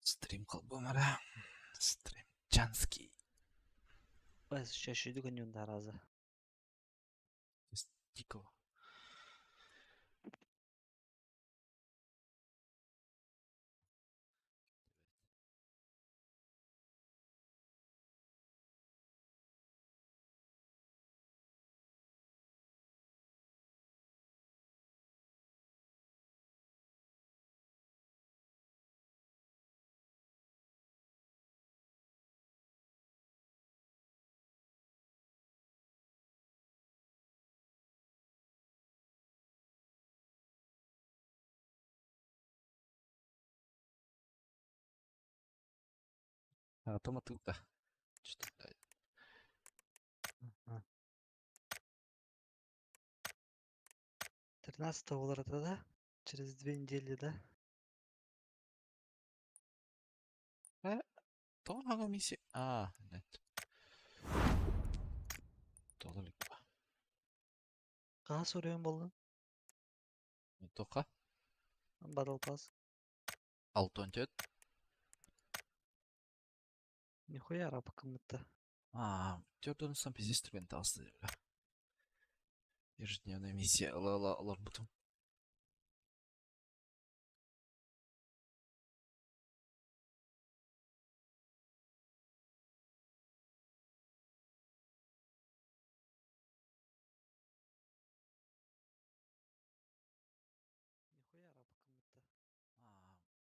Стрим холбуом эрэ. Стрим Чанский. Сейчас иду раза. Дикого. А, Тома тут, да. Что, блядь? 13 доллара, да? Через 2 недели, да? Тоҕо миссия? А, нет. Тололик. Хаһан суруйан буоллун? Тоха. Battle Pass. Алтон тет. Нихуя арапкамыта. А, төрдөн сам пиздец түргэн таҕыста бля. Ежедневная миссия ыла-ыла олорбутум. Нихуя арапкамыта. А,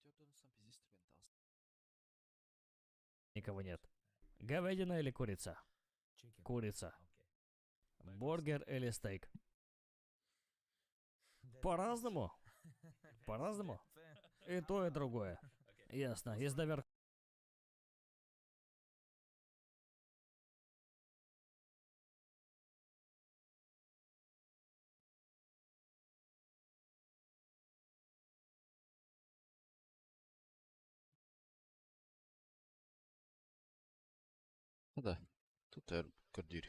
төрдөн сам пиздец түргэн таҕыста. Никого нет. Говядина или курица? Курица. Бургер или стейк? По-разному. По-разному. И то, и другое. Ясно. Из довер... Да, тут көрдүүр.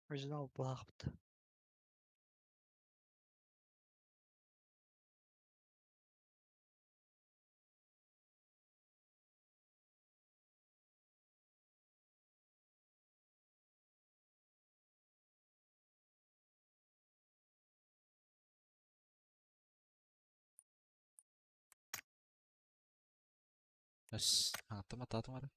Оригинал баахпыт. Эс, атым ататым ара.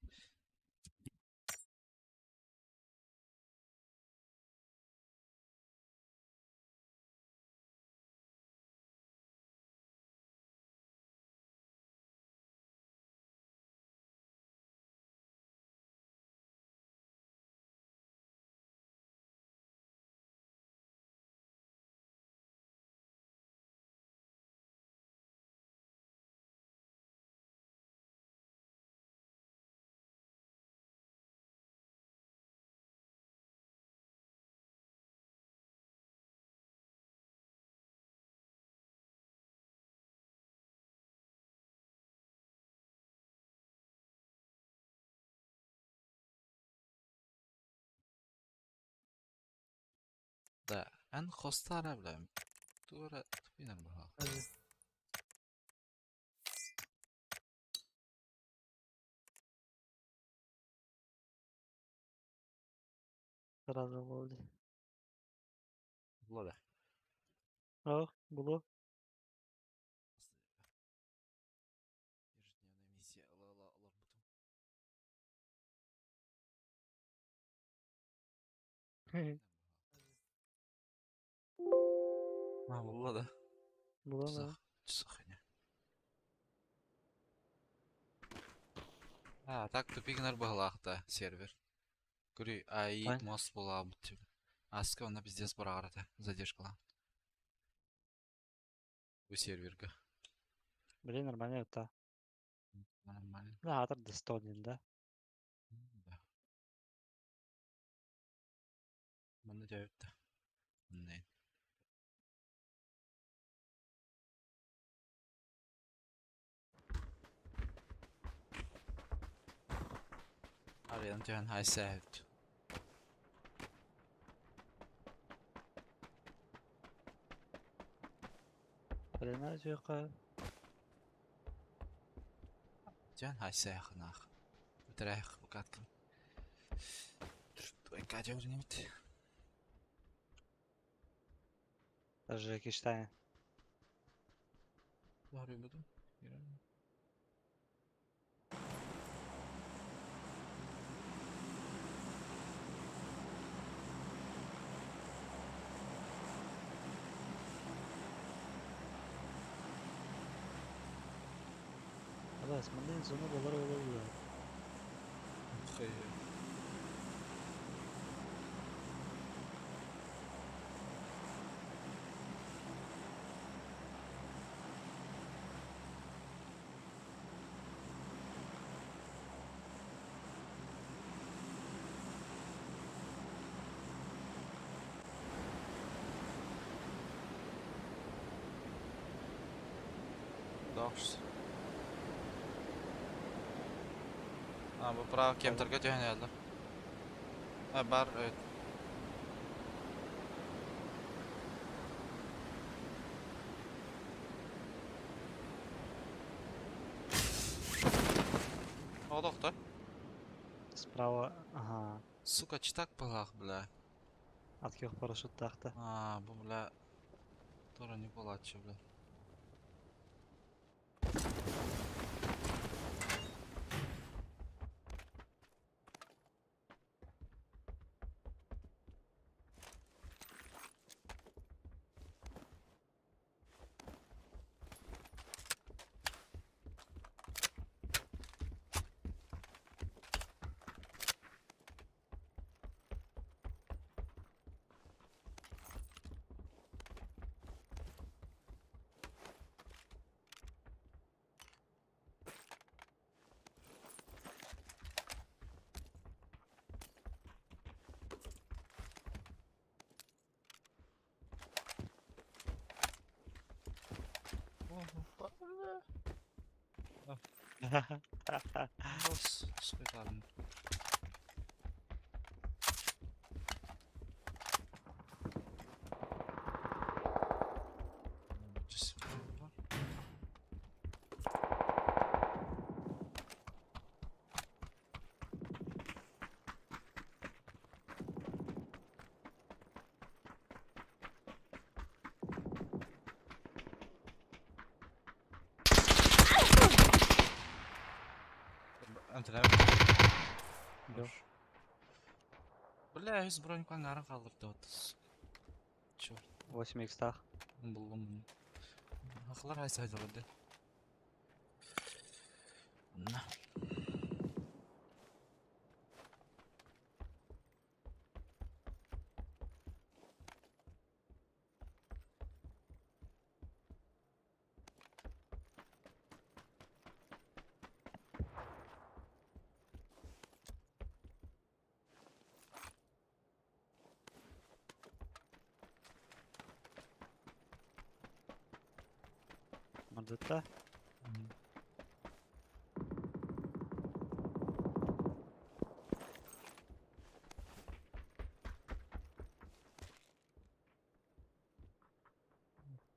Да, эн хостара бля. Тура тупинар баха. Сразу болды. Була да. О, було. Ежедневная миссия ыла-ыла олорбутум. А, була да. Була, да. Часах, А, так тупигнар баһылаахта сервер. Көрүй, ай Ай. мост буолаабыт. Аска онно пиздец бараарата задержкалаан. Бу серверга. Блин, нормально это. Нормально. Да, атыр достойный, да? Да. Манна дьайытта. Оннайын. Хайан түһэн хайсээбит. Блин, үтүөххэ. Түһэн хайсээхнаах. Үтэрээх букаткын. Кадя өрнүбүт. Даже Киштайн. Арыйбытым. Хабас, манна зона болар болар. Дохс. А, бу право кемтерге түһэн эллер. А, бар, evet. О, доктор. Справа, ага. Сука, читак пылах, бля. Отких парашют тахта. А, бу, бля. Тора не булачы, бля. Бос, спитален. انت لعبت؟ Yok. Бля, үс бронькан нарын қалдырды вот. Черт, 8 икстах. булдум. Ахлар хайсы айдалады. На. Мордата.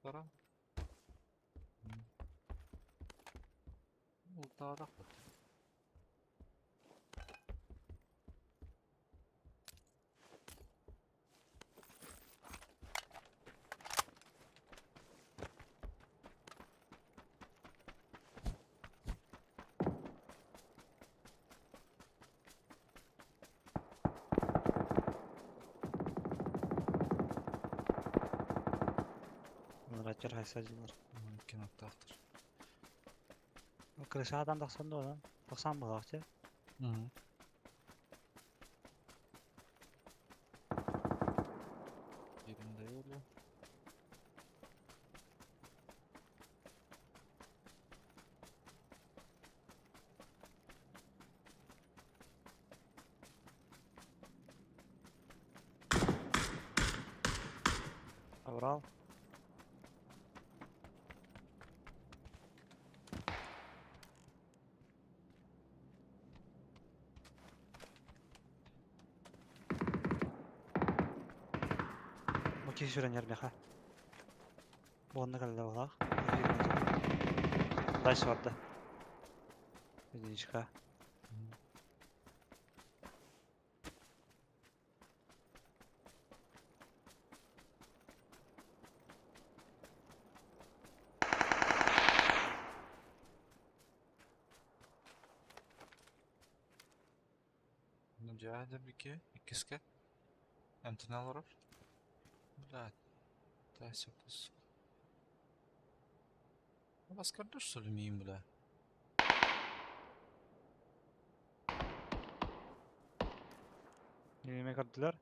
Тара. Ултаадах бут. Ратер хайсадилар. Киноттаахтар. Крышадан 90 да. 90 булак те. Yerinde yolu. Аврал. Киһи сүрэн ярмеха. Буонна кэллэ булах. Дальше барда. Единичка. Ну, дядя бики, иккиске. Эмтен олорор. Блядь. Тайся, сука. Вас кардуш, что ли, миим, бля? Неме көрдүлэр.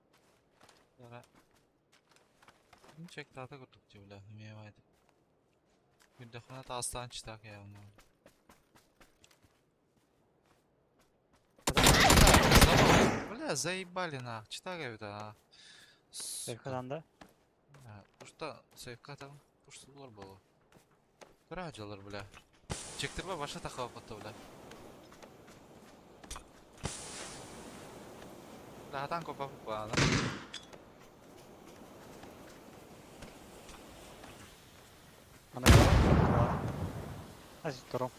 Yara. Чек тата курдук дии, бля, эмиэ Күрдэххинэ таастаан читак явно. Бля, заебали нах, читак эбит а. Сука. Сейфкадан Бля, Пушта, сейфка там, пушта булар было. Кыра дьалар, бля. Чектирбе баша тахаба потта, бля. Бля, хатан копа пупа, Ана кала. Азитором.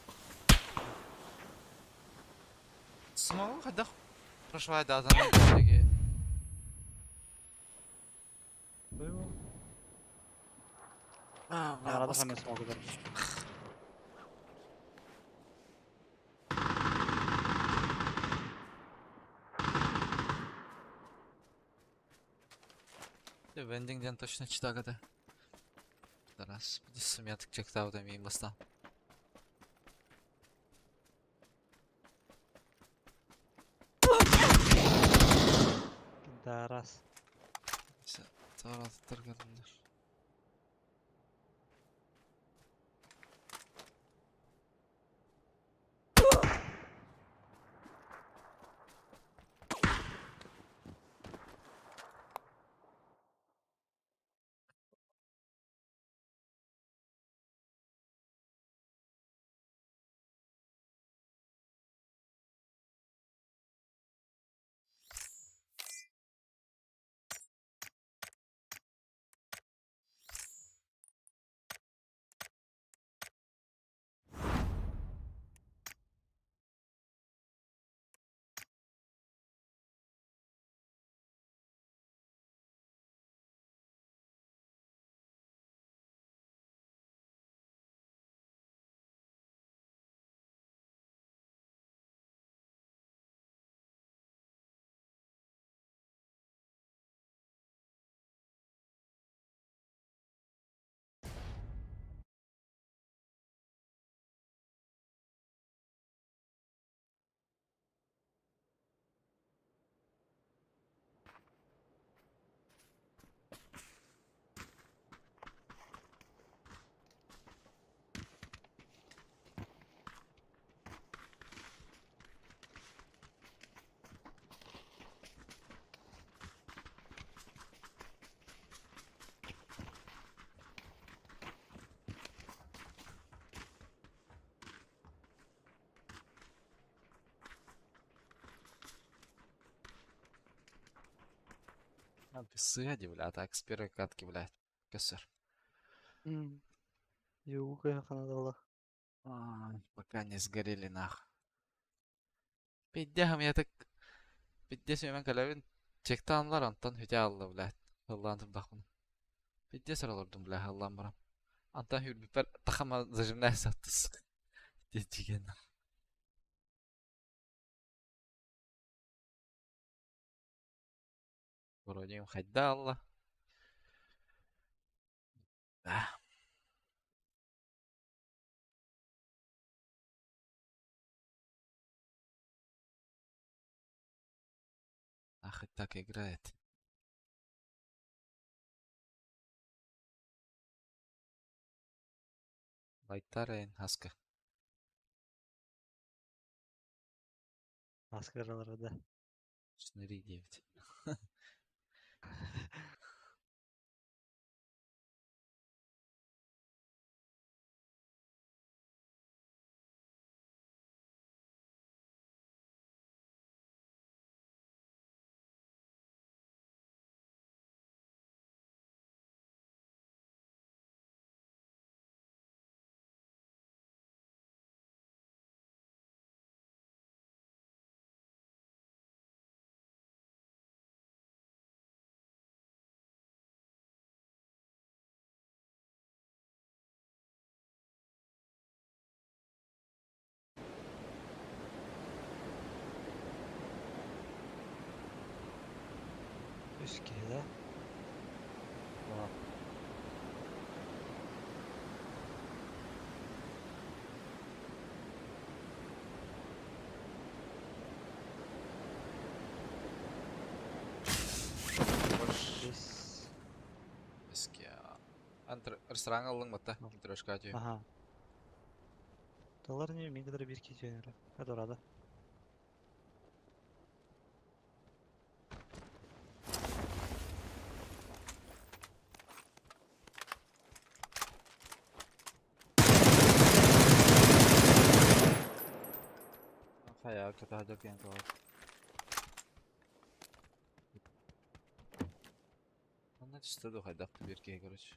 Смогу хайдах прошла датаны деги. А, бля, Арада баска. хамес могу. Вендинг ден точно читагады. Раз, сумятык чектау демейм бастан. Да, раз. Таратыттар көрдүлөр. А, писади, бля, так, с первой катки, блядь. Косер. Юга ханадала. Ай, пока не сгорели нах. Пиздяхам я так... Пиздец мен калабин чектанлар антон хүтэ алла, блядь. Ыллаан турдахпын. Пиздец олордум, бля, ыллаан барам. Антон хүрбүппэр тахама зажимная саттыс. Диэн. Вроде хайда алла. Да. Ах, и так играет. Лайтарен Хаска. Маскаралар да. 4-9. Рестораҥҥа ыллыҥ батта, трешка түһү. Аха. Тыллар не мин кытары биир киһи эрэ. Адорада. Хайа, көтө киэн туох. Онно чисто дуу хайдах биир киһи короче.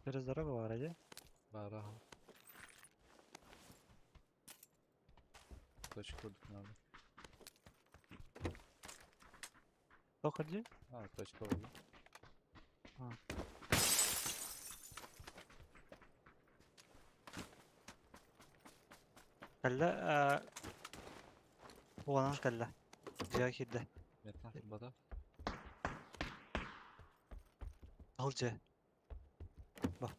Через дорогу баар дии. Баара. Точка курдук надо. Тоқ дии? А, точка буолла. Кэллэ уонан кэллэ. Дьиэҕэ киирдэ. Метан турбата. Ол дьиэ. Ба.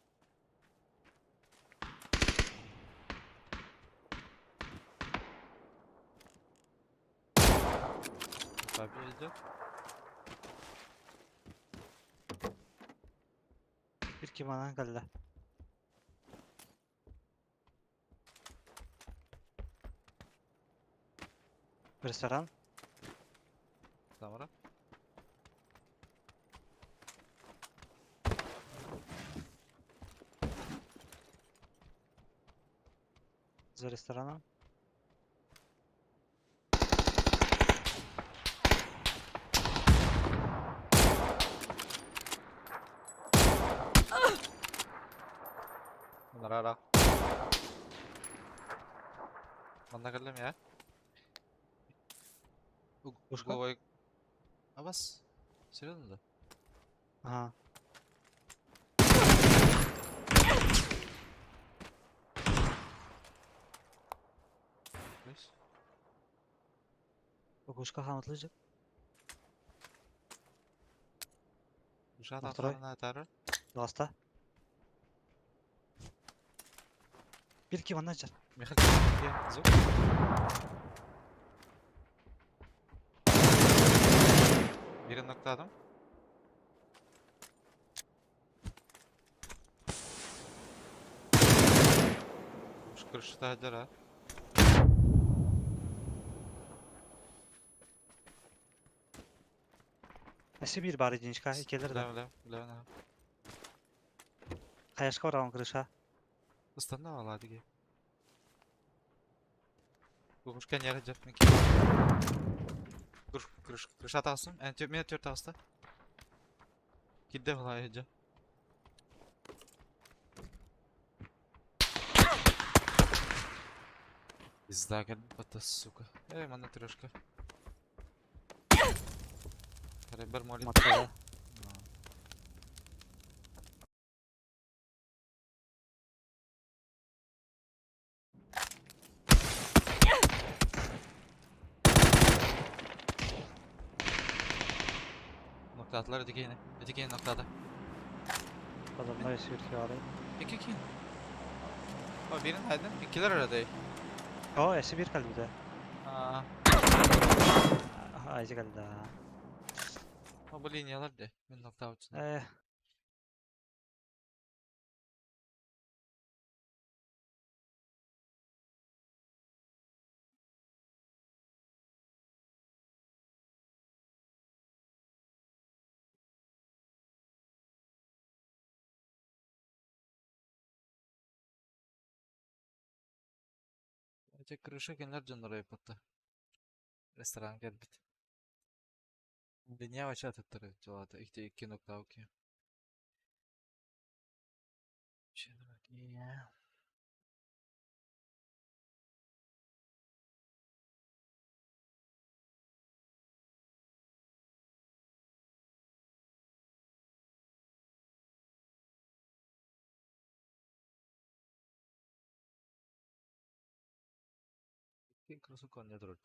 Папе идет. Бир ким анан кэллэ. Ресторан. Тамара. За рестораном. Нара. Манна кэллим я. Пушка? Угловой. А вас? Серьезно да? Ага. Плюс. Пушка хаамытлыжы. Жат На второй. на этаже. Ласта. Бир ким анна жар. Михаил, где? Звук? Birini nokladım. Şu kırışta hadi ha. Эси бир бар единичка, икелер да. Билем, билем, билем. Хаяшка бараган крыша. Ыстанна вала диге. Кукушка нere жеп мен Крыш, крыш, крыша тағысым. Ән төп, мен төрт тағыста. Кидде вала ежі. Пизда, бата, сука. Эй, манна трешка. Ребер молит. Матка. Nokta attılar öteki yine. Öteki yine noktada. Adamlar эси бир бар. İki iki. O birin haydın. İkiler arada. О, эси бир калды. Aa, Айжы калды. o bu linyalar de. Ben nokta uçuna. Э, Öte крыша кенler canları yapıttı. Restoran gelbit. Linya vaça atıttırı cevata. İki iki nokta okey. Şimdi bakayım. Кроссовка не турар.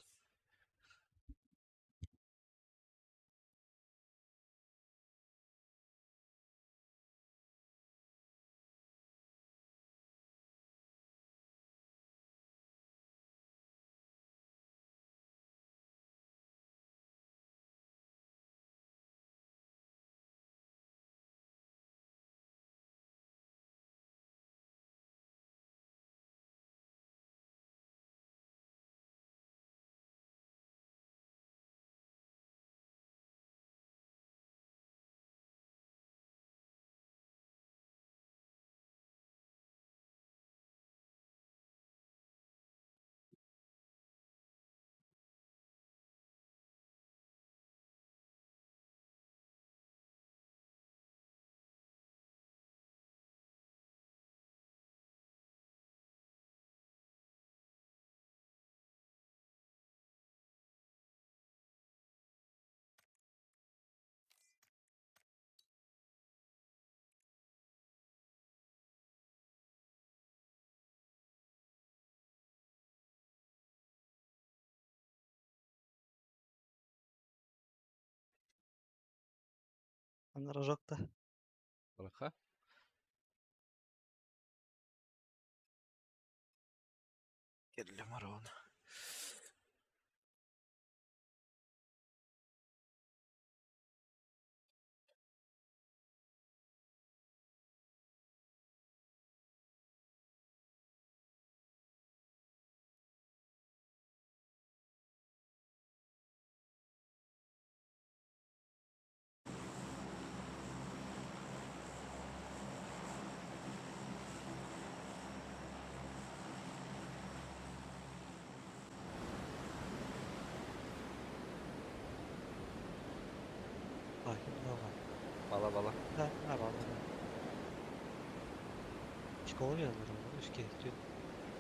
Аны рожок да. Балаха. Кэллим Арон. Bakayım ne var. Бала бала. Да, а балла. Школа geldiler oğlum. Üç kez.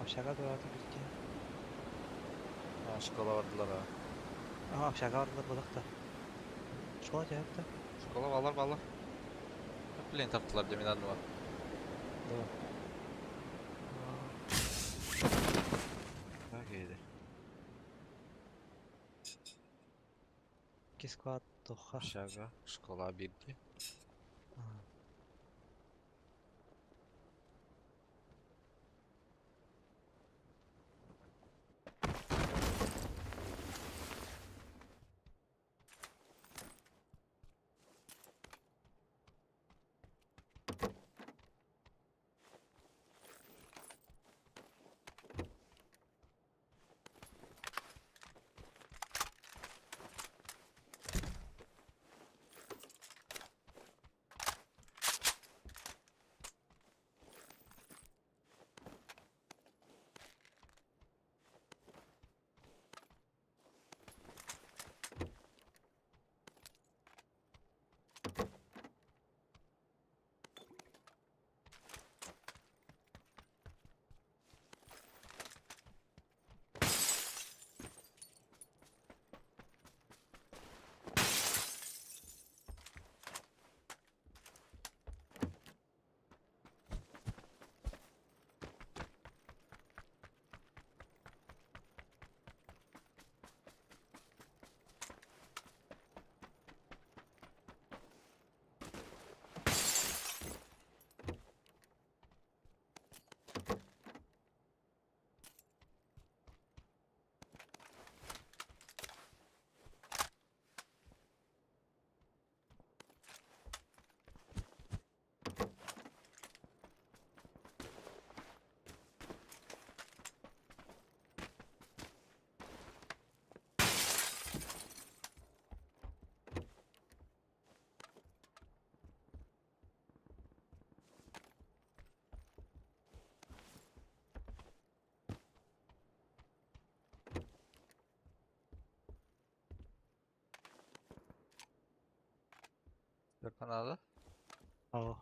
Общага durardı bir ki. А, школа бардылар ha. Aha общага vardılar balıkta. Школа cevapta. Школа балар бала. Блин, таптылар деп мен var. Doğru. Окей. İki squad toha. Общага, школа бирди. Канада. Oh.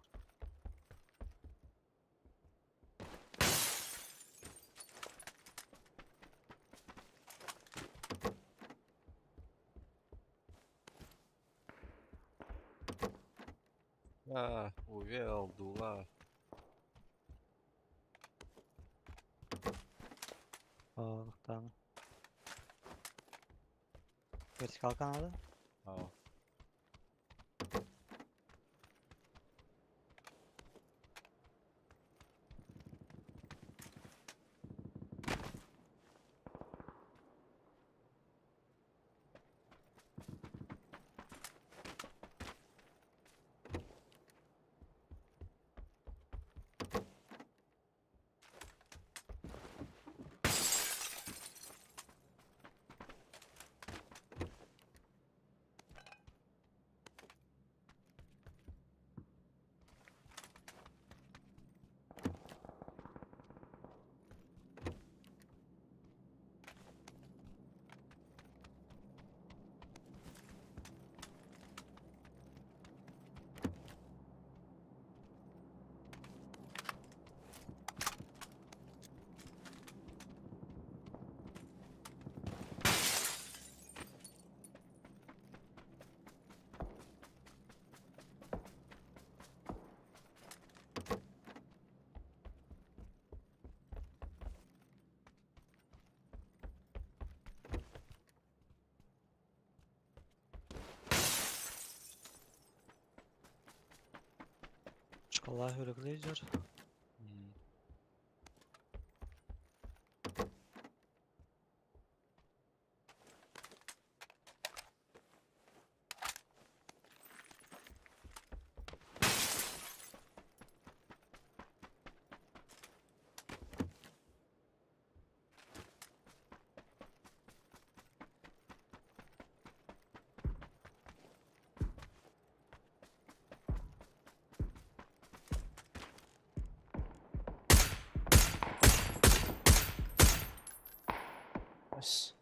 А, увел, дула. Oh, tamam. Вертикалка надо? Оо. Школа Hürglüdür. Nice.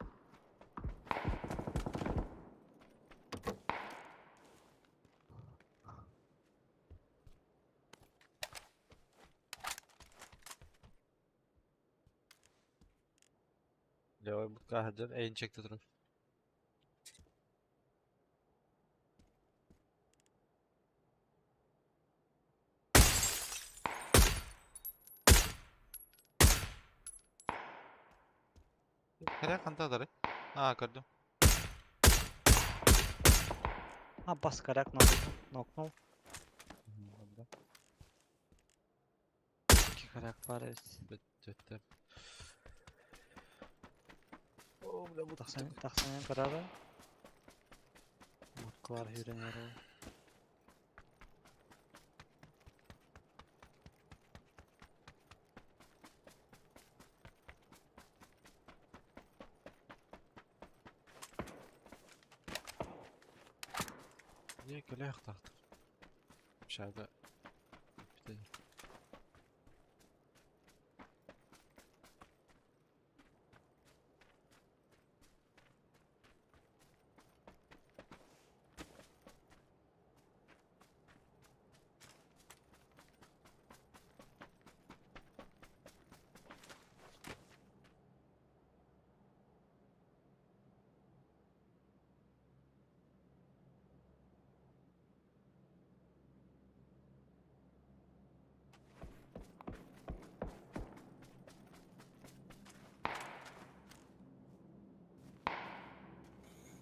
Левый бутка один, эй, инжектор турар. Хайа хантадарай? Аа, көрдүм. А, бас коряк нокнул. Нокнул. Икки коряк баар эбит. Бүттэ. О, бля, бу Тахсан, тахсан көрөөрү. Буткалар сүүрэн эрэ. Niye кэлэ ахтаахтар? Общага. Бүтэйин.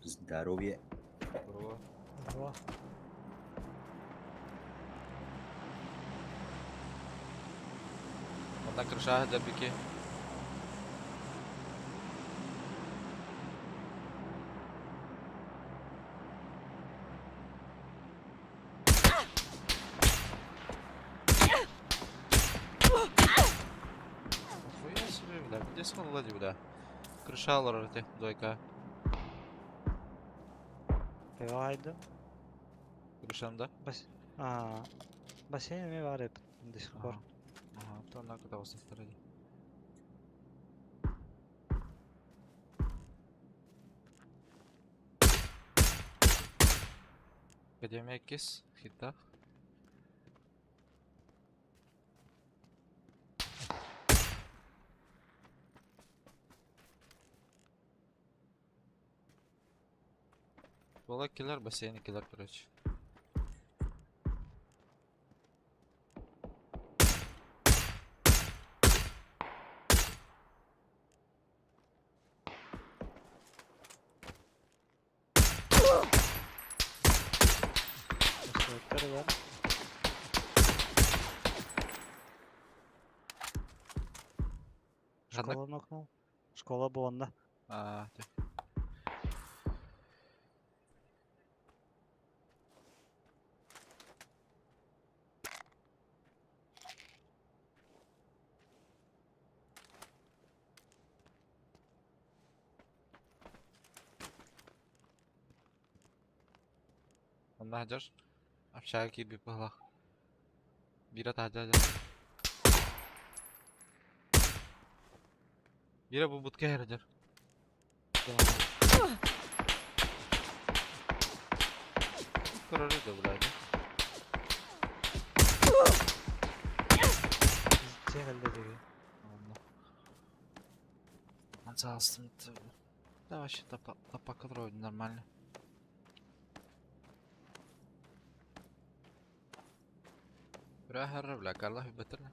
Здоровье. Бро. Во. Онна крыша дэрбики. Нихуя себе, бля, где смолоди, бля? Крыша олорор ити, двойка. Пивайды. Крышам, да? Бас... А, бассейн эмиэ баар эбит до сих пор. Ага, то на куда вас второй. Академия иккис, хиттах. Буола киллер, бассейн киллер, короче. Ханнык? Школа нокнул. Школа буонна. Аа, дьэ. Онно сылдьар. Общага киирбит быһыылаах. Биирэ таһырдьа сылдьар. Биирэ бу будка сылдьар. Көрөрү да блядь. Дьиэ кэллэ диги. Онно. Ансаастым. Да вообще таппакка вроде нормально. Бля, бля, Карла бэтэрнэ.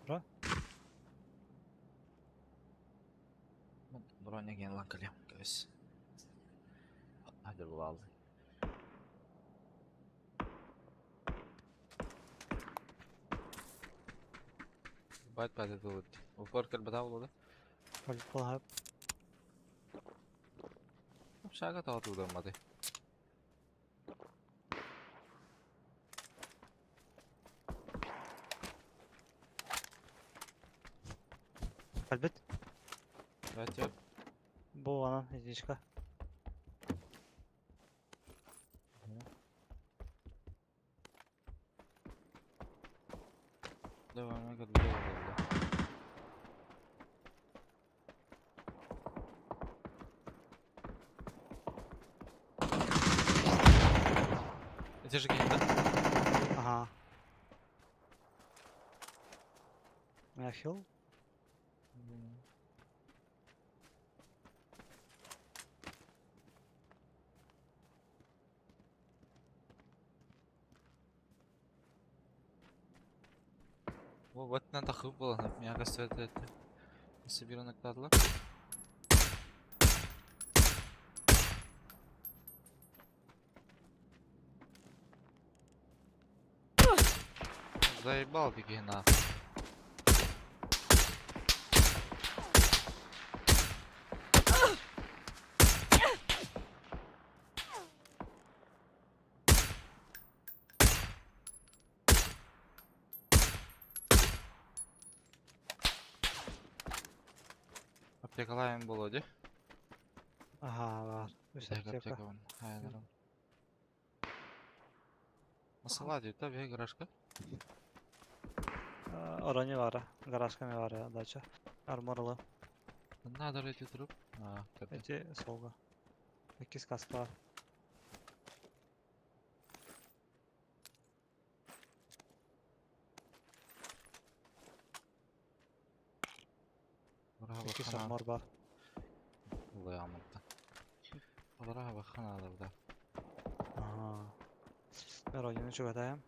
Ура. Броня ген ланкалем, то есть. Хадыр. Бат бат это упор кэлбэтэх буолла. Кэлбит. Общага тоҕо туудамматый. Кэлбит. Бат Бу анан единичка. Давай, мы готовы. Это же гейм, да? Ага. Мяхил. Вот надо было, меня это. Соберу накладла. Заебал беги на. Аптекалаем было, де? Ага, бар. Үс Так, аптека. аптека вон. Хайдарым. Масала дейді да, бе гаражка. Орони бара. Гаражка ми бара дача. Арморлы. Надо эти труп. А, капец. Эти солга. Иккис каска бар. Браво, Иккис хана. армор бар. Улай амытта. Браво, хана да. Ага. Оронины чугатаем.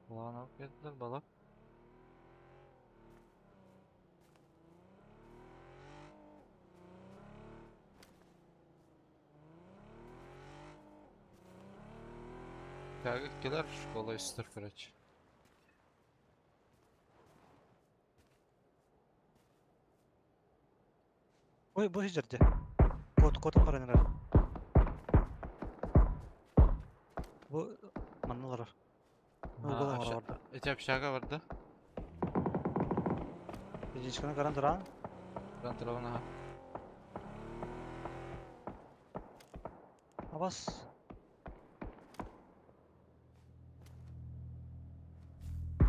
Улан алып кетtiler бала. Келер школа истер, короче. Ой, бу жерде. Код, код караныр. Бу манналар. Угол бар. Эти общага бар да? Единичканы каран туран. Туран туран ага. Абас.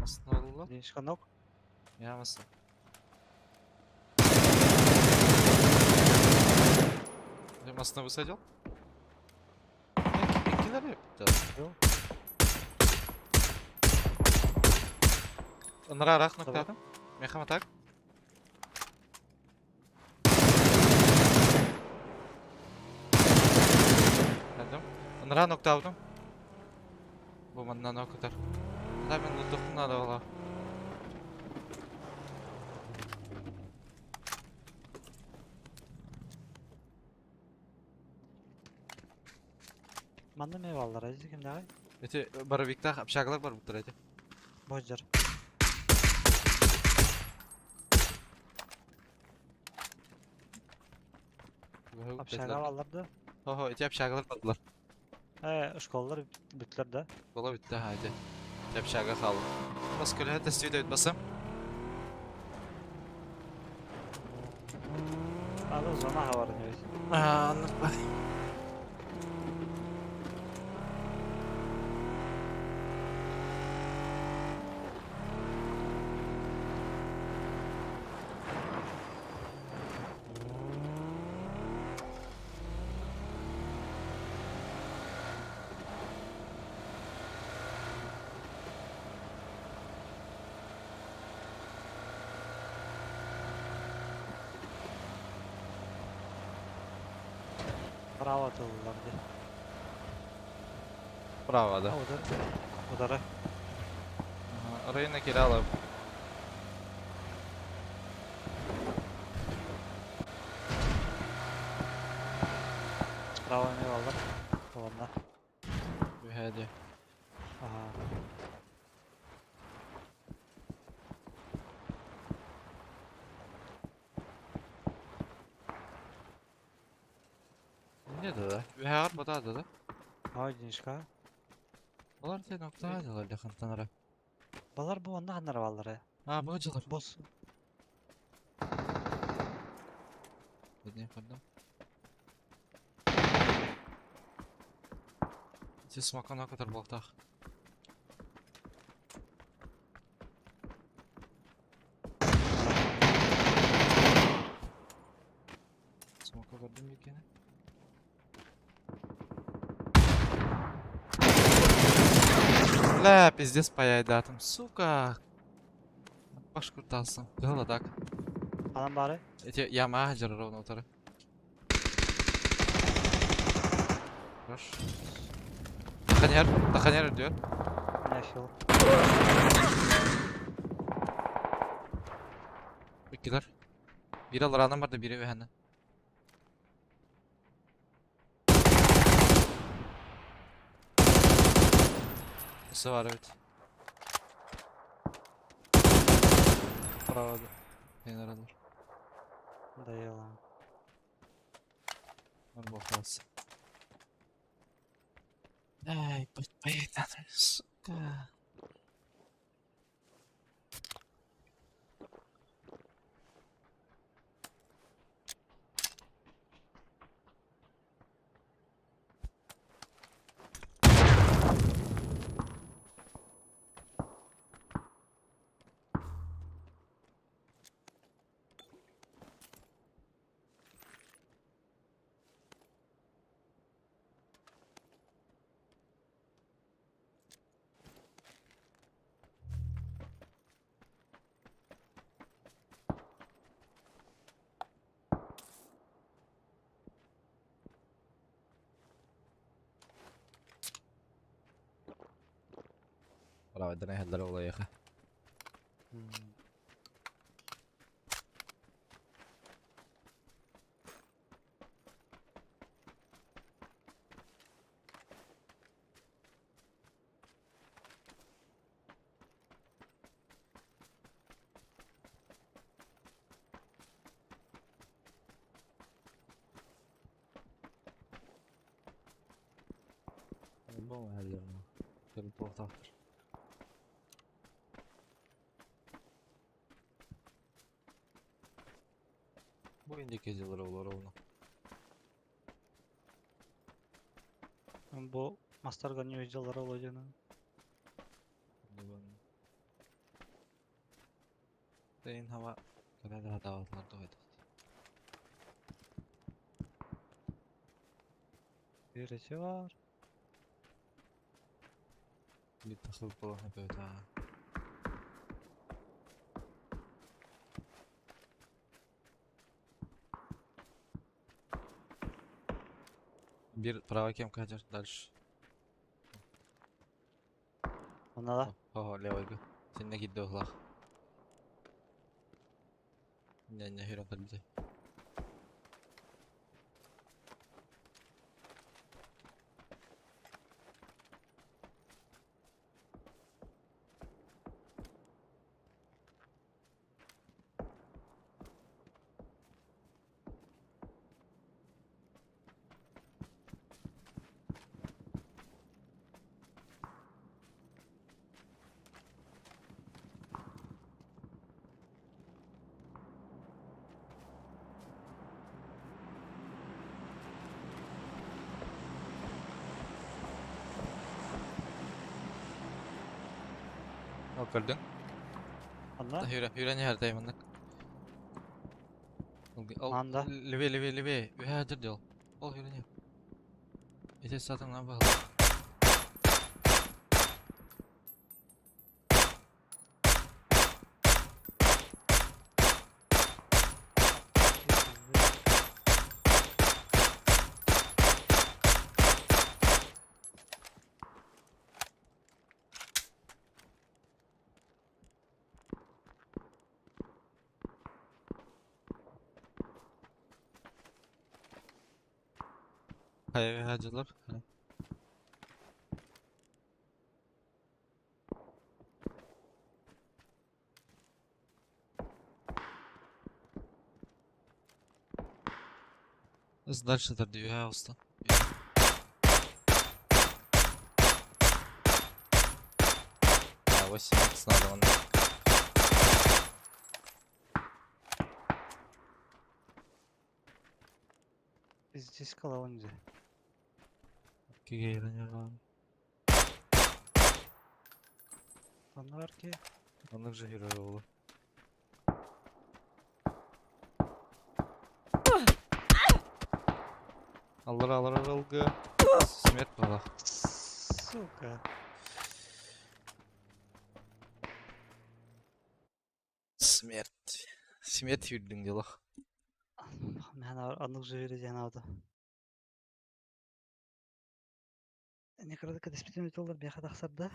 Основа. Единичка нок. Я вас. Я мост высадил? Килер yaptı. Ынырарах ноктадым. Мехам так. Geldim. Ыныраа ноктадым. Бу манна нокутар. Да мен лутуктун надо было. Манна эмиэ бааллара дии кимнээҕий? Эти боровиктаах общагалар барбыттар эти. Бу сылдьар. Общага бааллар да? Хо-хо, эти общагалар бардылар. Ээ, школалар бүттүлэр да? Школа бүттэ, ха, эти. Эти общага хаалла. Бас көлөһө тэстибит эбит басым. Аны зона хабар инибит. Аа, оннук бар. Браво тыллар дии. Браво, да. А, удар. Удары. Ага, Рейна кирала. Справа эмиэ бааллар. Уонна. Үһээ дии. Аһаа. Не да? Үһээҕэр батаада да? Ой, денежка. Балар сен октаа дьалар лехантанара. Балар бу онно ханнара бааллар ээ. А, бу дьалар. Босс. بدني قدام. Ити смокана катар буолтаах. Смока көрдүм микени. Бля, пиздец паяйдатым, сука. Баш курталсың. Кыһыл так. Анан баары. Эти яма жар ровно утары. Хорош. Таханер, таханер diyor. Не хил. Иккилэр. Биир алараанан барда, биири үһэнэ. Өссө баар эбит. Право Генераллар. Надоело. Он бохался. Ай, поедем, сука. Браво, да не хеллер ол Буолтаахтар. Бу индики дьыллар олор ровно. Бу мастарга не дьыллар ол диэн. Тейн хава кэлэ да хатаабатылар туһайдах. Бииречи бар. Биир тахсыбыт буолан өтө. Бир право кем кадер дальше. Онно да? О, левойга. Синне киирдэ быһыылаах. Инньэ хүрэн көрбүтэ. Ол көрдүҥ? Онно? Хүрэн иһэр маннык. Ол Манда. левее, левее, левее. Үһэ дыр дьол. Ол хүрэн иһэр. Ити сатаҥнан баһылык. Хайа хаадьылар. Дальше тардыы үһэ оҕуста. А, 8 надо он. Здесь колонди. Онно ки. Оннук же герой буолла. Аллара аллара ылгы. Смерть была. Сука. Смерть. Смерть үрдүң делах. Мен оннук живери диэн аата. Некрода кэтэспитим үтүллэр биэхэ тахсар да?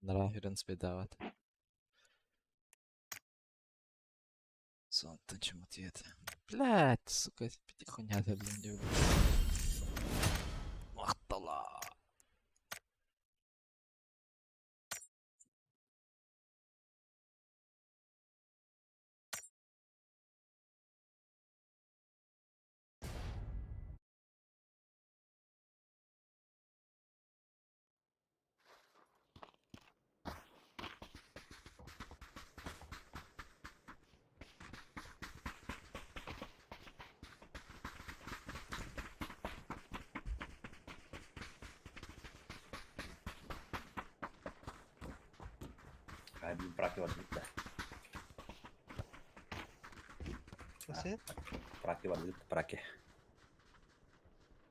Нара хүрэн спедават. Сонтон чумутиет. Блять, сука, хуйня блин, не Махтала. Хайбин праки барбыт да. Осы? Праки барбыт, праки.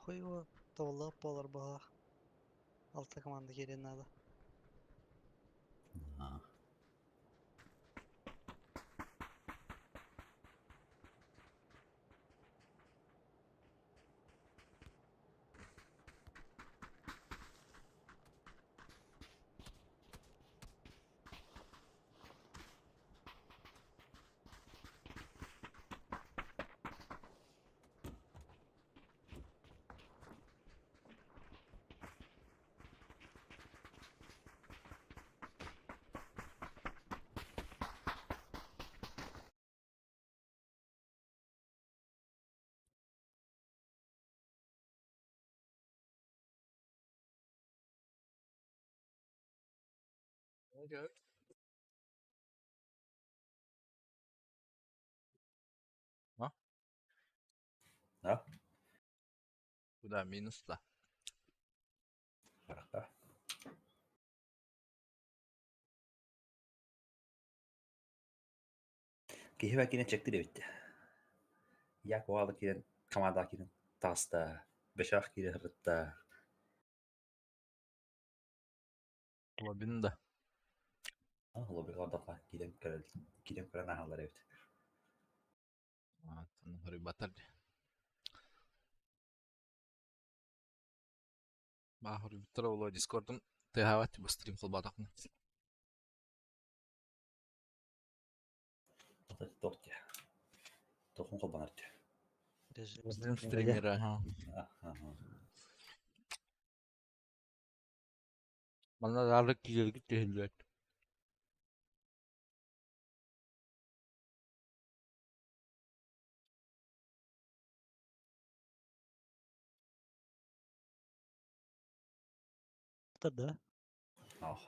Хуй его тоболлоох буолар быһыылаах. Алта команда киириэн наада. Да? Куда минус да? Барахта. Киһи бакина чектир эбит. Я коала кирен команда кирен таста, бешах кирен рытта. Лобин да. Лобига кирен көрөр, кирен көрөн ахалар эбит. Батар. Баа хоруйбуттара буолуо Дискордум. Тыаһаабат бу стрим холбоотохпуна. Туох дии. Туохун холбонор дии. Режим Стрим стримера. стримера, ага. Аха. Манна даҕаны киирэргит түһүллүбэт. Да. Ох.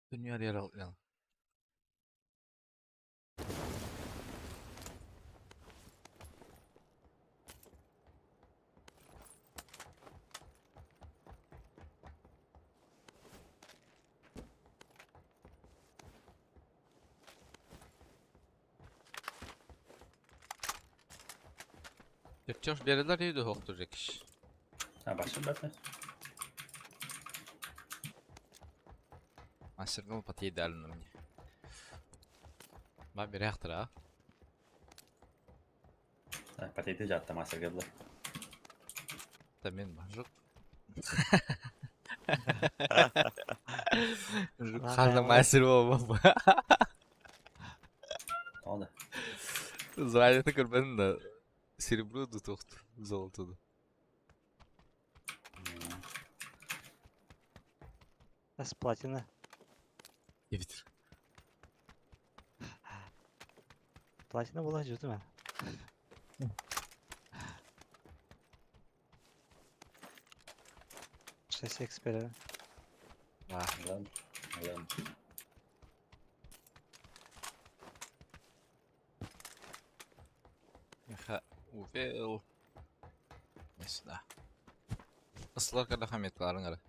Дүнүйэр ярал. Чертеж берелер үйді хоқтыр жекіш. А, башын бәті. Мастер был пати идеально мне. Ба берехтер, а? Патейді жатты мастер келді. Та мен ба жоқ. Жоқ, қандай мастер болмап. Oldu. Звание көрмедім да. Серебро да тоқты, золото да. С платина. Ебитер. Платина была жутuma. Шесть эксперт. А, Алам. Алам. Миха увел. Не сюда. Ысылар kada хаметларын ара.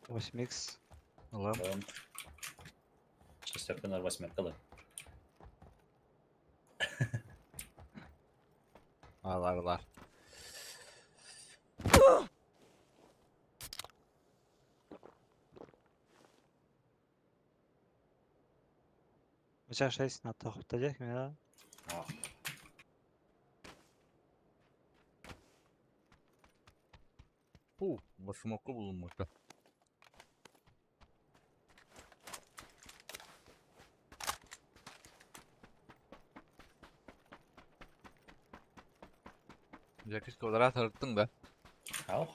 8 икс. Алам. Алам. Шестерка на восьмерка да. Алар, алар. У тебя 6 на тохтадех меня. Ох. Фу, башмака bulunmakta. Jakış квадрат арыттың да. Ох.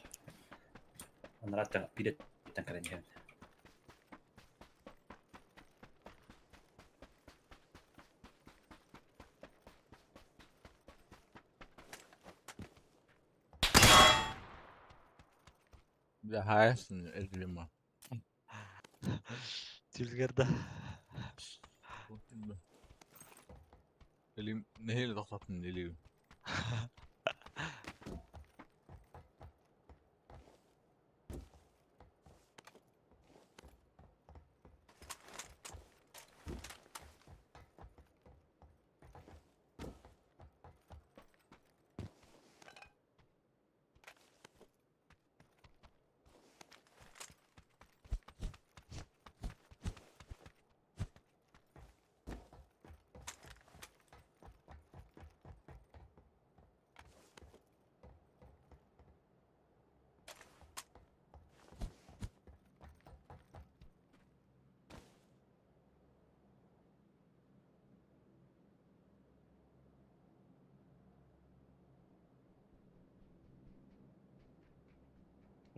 Анраттан пиреттен карен. Бля, хайсын элима. Тюльгерда. Элим нехил тоқтаттын элим.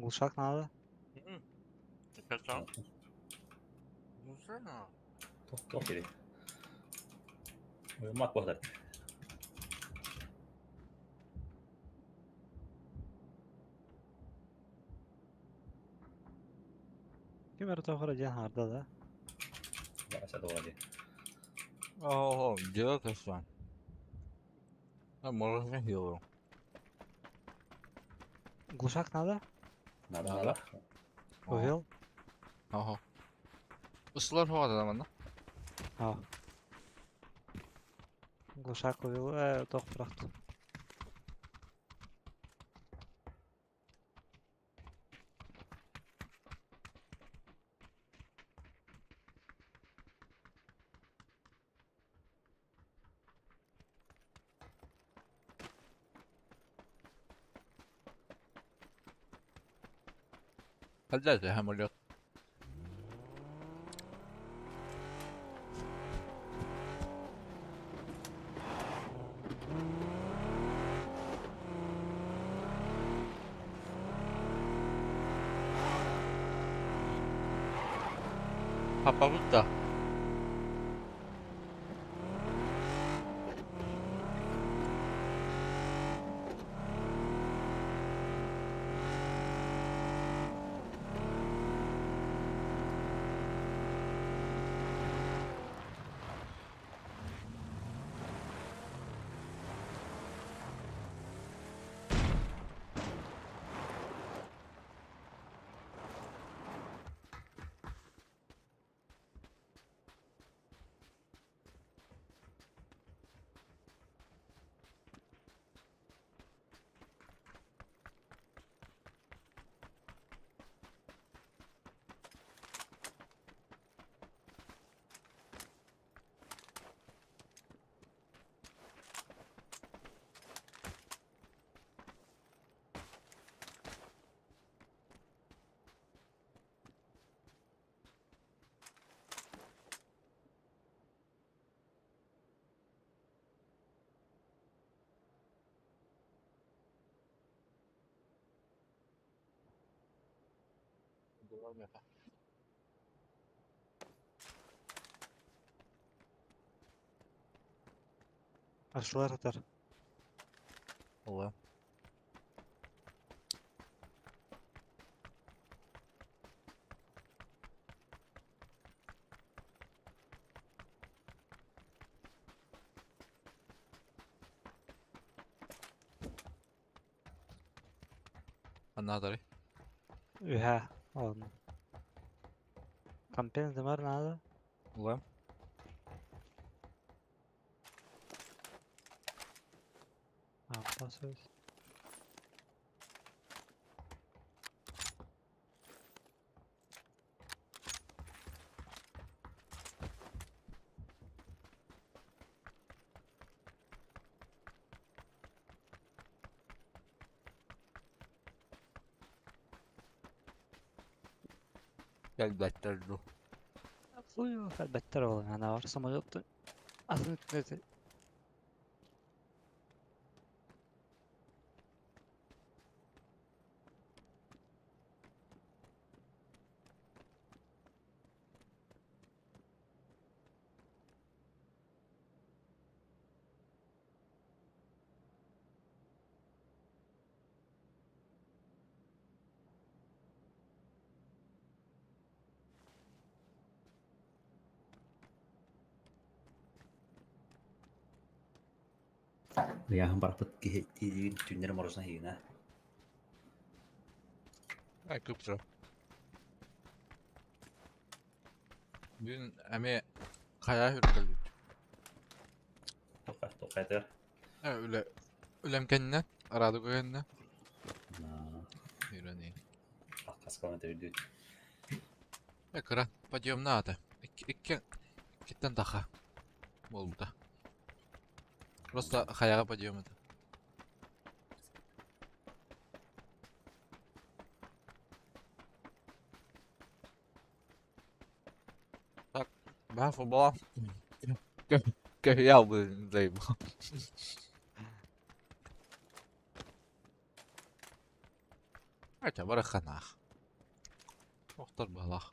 Глушак надо. Туох керек. Уймак бохдар. Ким эр тохора ден харда да. Баса долади. О, дело то А можно хилу. Глушак надо? Надо, Надо. надо. Увел? Ага. Услар хоғады да мана. А. Глушак увел. Тох бырахты. Когда самолет? Папабыт да? Арсылар атар. Ола. Аннаадарый? Үһэ, ладно. Компенс дымар надо. Ола. А, пасывать. Кэлбэттэр дуу? Хуй кэлбэттэр ол ана бар самолет атын үтүнэти. Ыйааһын барбыт киһи тиийин түүннэри морозно иһигинэ. Ай кыптыра. Бүгүн эмиэ хайа үргэлбит. Тоқай тоқайтыгар. Үлэ үлэм кэннэ, Радуга кэннэ. Үрэн Хас километр үрдүүт. Кыра подъемна ата. Икки иккиттэн таха буолбута. Просто хайаҕа подъем это. Так, баа футбола. Көһүйэ албын заебал. Хотя бараханах. Охтор баһылаах.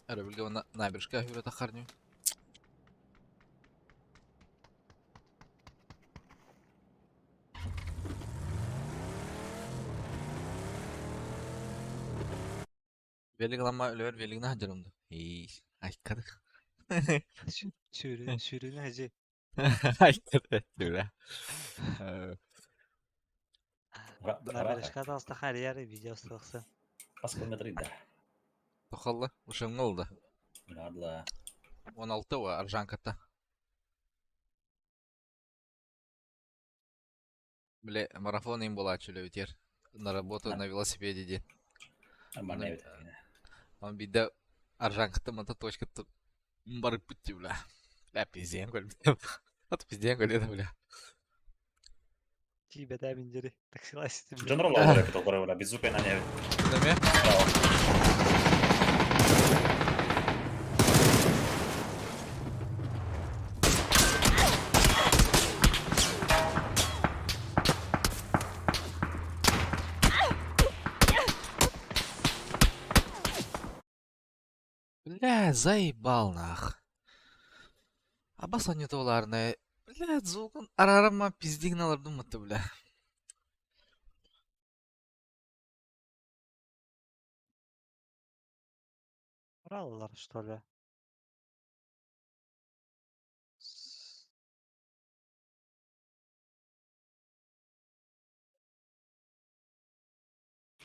Өрөбүлгэ уонна набережка үүрэ таххар нүү. Велик ылама үлэбэр велигинэ сылдьарым дуу? Ии, айкадык. Сүүрүнэ сүүрүнэ хадьы. Айкадык бля. Набережка таҕыстахха эрийэр видео устуохса. Хас километр ыйда? Тохалла, ушамҥа ылда. Мынадла. 16 уа Аржанката. Бile марафон им буолааччы үлэбитигэр. На работу на велосипеде диэн. Нормально эбит. Он биирдэ Аржанкаттан манта точкаттан барыппыт дии бля. Бля пиздеэн көрбүтүм. Ат пиздеэн көрүөтэ бля. Тиийбэтээ мин диэри. Таксилаа ситим. Дьоннор олороллор эбит олорор бля, беззубый на эбит. Эмиэ? Бля, заебал нах. Абас онньотуолаарына, бля, звугун араарама пиздигин алардым мытты, бля. Ураллар, что ли?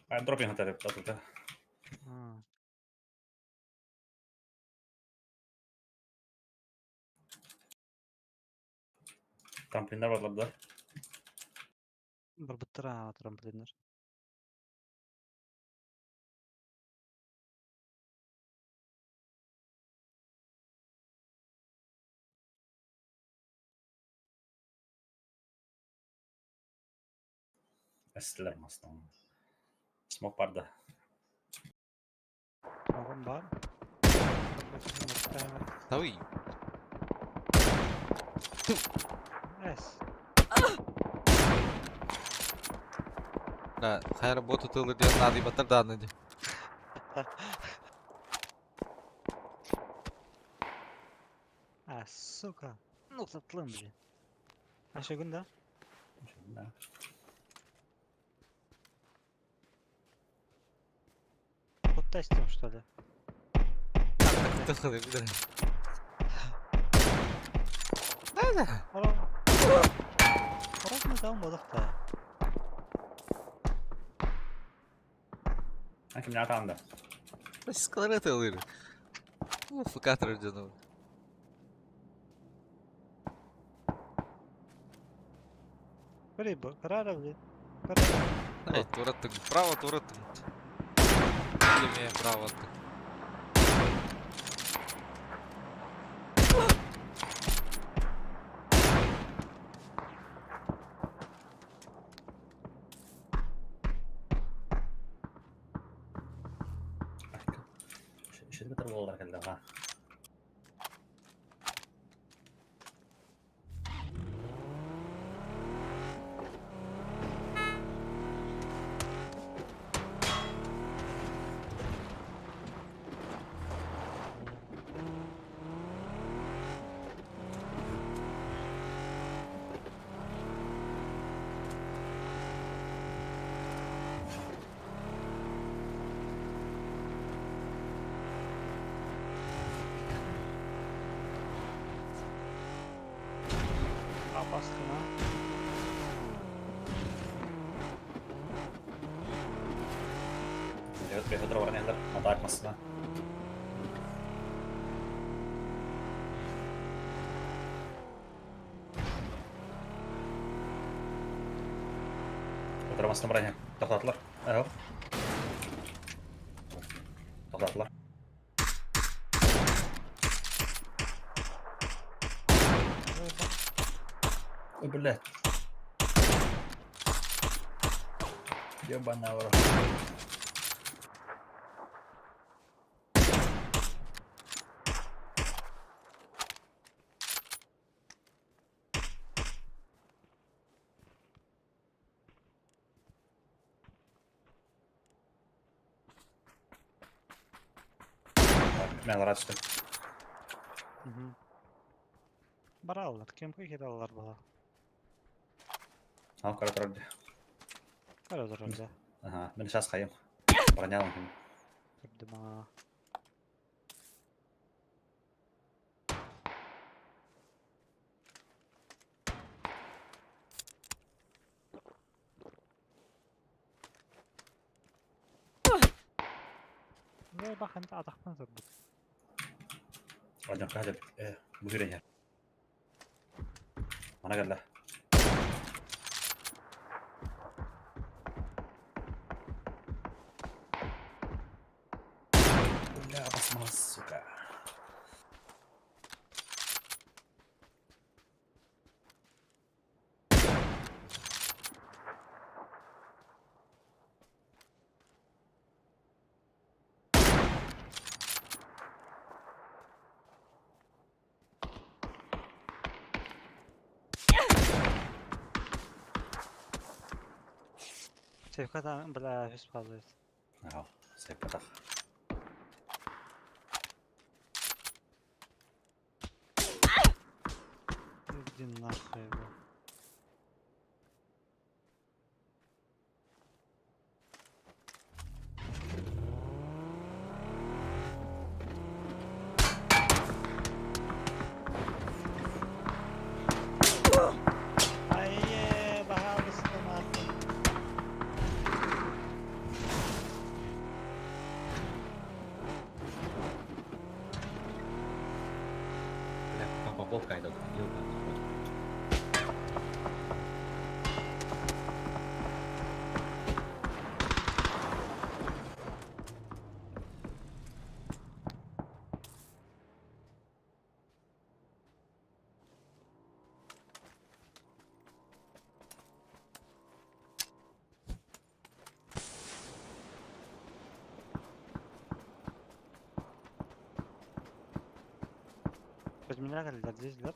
Дропинг отель. Трамплиннар барлар да. Барбыттара трамплиннар. Эстилер мастан. Смок бар да. Смогом бар. Тауй. Эс. Да, хай работу тылы диэн наадыйбаттар даҕаны дии. А, сука. Ну, татлым, блин. Ашыгын да? Да. Вот тестим, что ли? Тахады билэр. Да-да. Орон даун бодохта. А ким не атаанда? Склара тылыр. Фукатор дьону. Рыба, карара, блин. Ай, тураттың, право тураттың. Илеме право аттың. Шетбетер буолалар кэллэ ха. Опасно. Evet, Beyfedir var neler? Atak masına. Отырамасына барайын. Тоқтатылар. Ага. Тоқтатылар. Ой, блядь. Ёбаная в рот. Мен рад, что. Бараллар, кем кираллар бала. Ал кара турар. Кара турар да. Ага, мен сейчас хайым. Бронялым. Турдума. Lee бахан атахтан турбут. Один кадр. Буһүрен. Мана кэллэ. Бля, басмас, сука. Şefkat abi, бля, офис падает. Ага, сеппатах. Иди нахуй его. Ай, баһаалыста нахуй. Бля, папа волк айда, ёбаный в рот. Подменяли здесь, да?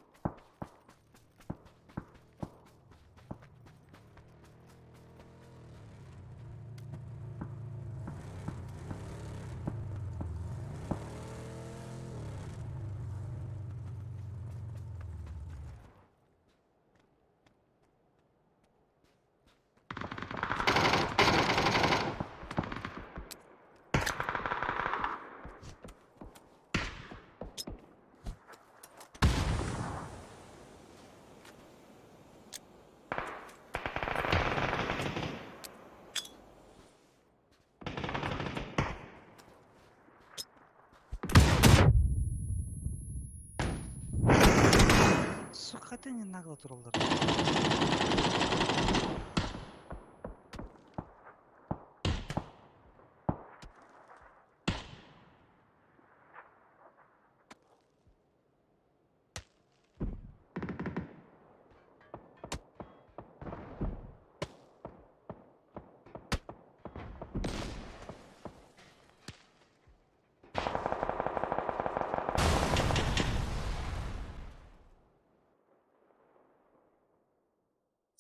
Сука, ты не нагло тураллар.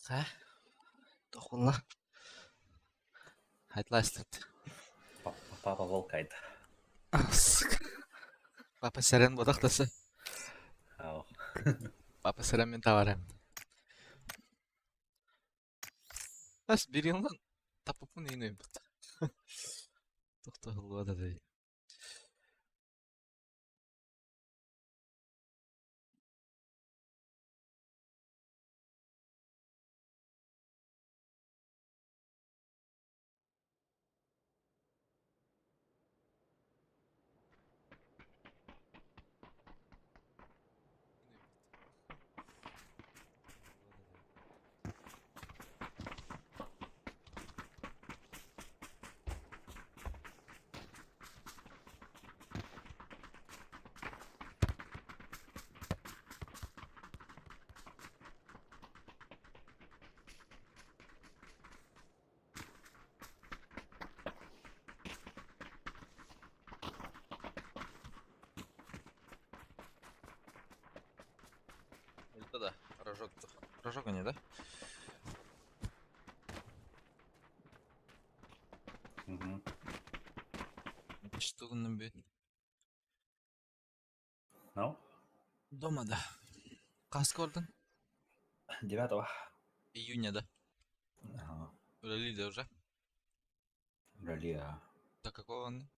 Хэ? Тохулла. Хайдлайслыт. Папа волк айда. Сука. Папа сэрэн бодохтаса. Ау. Папа сэрэн мин таварам. Бас bir yıldan tapupun yine бут. Тохтохулла да дей. Это да, рожок. Рожок они, да? Мгм. Что он бит? Ну, Дома, да. Хас көрдүҥ? 9 Июня, да. Ага. Үлэлиир уже. Үлэлиир. До какого он?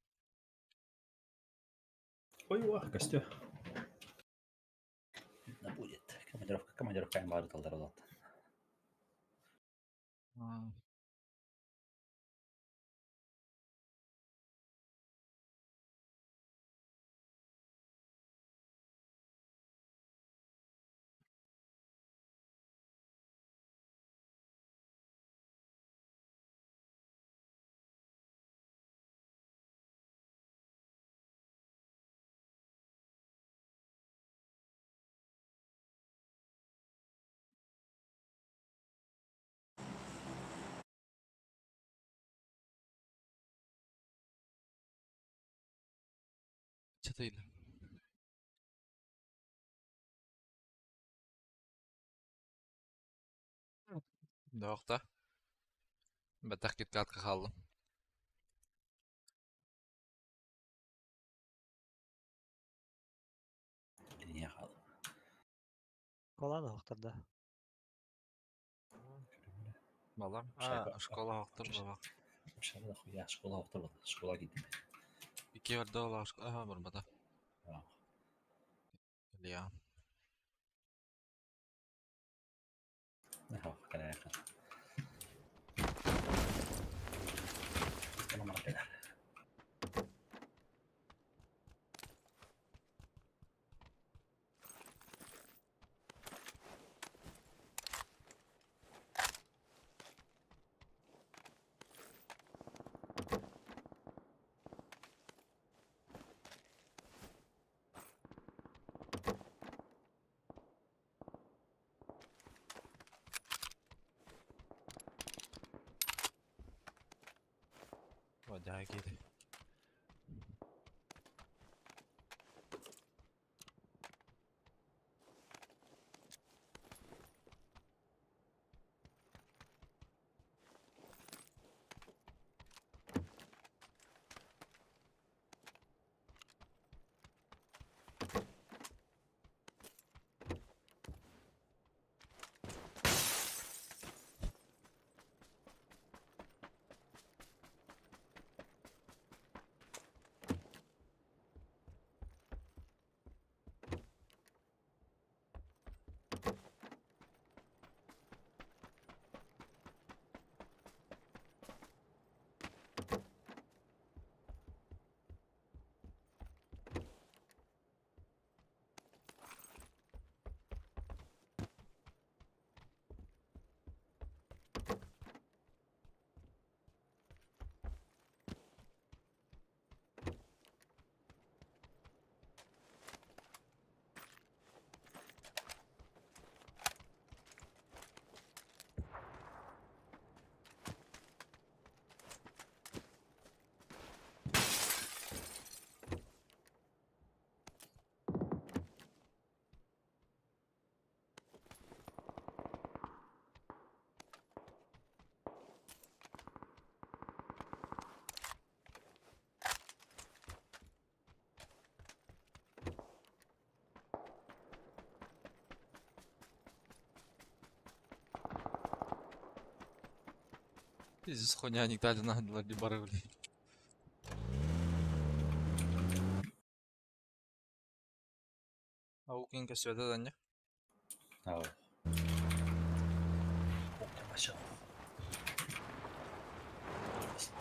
Ой, уа, костер. Да будет. Командировка, командировка бары талдар олат. А. Çatıyla. Дохта. Бэтэх киткатка хааллым. Линия хаалла. Кола да охторда. Балам. Шайба. А, школа охтор бабак. Шайба хуя школа охтор школа киттим. Икки барда ола школа. Ага, барбата. Илья. Водяга киди. Пиздец, хуйня, они дали на бары, блин. А укинка света да не? Ау. Başa.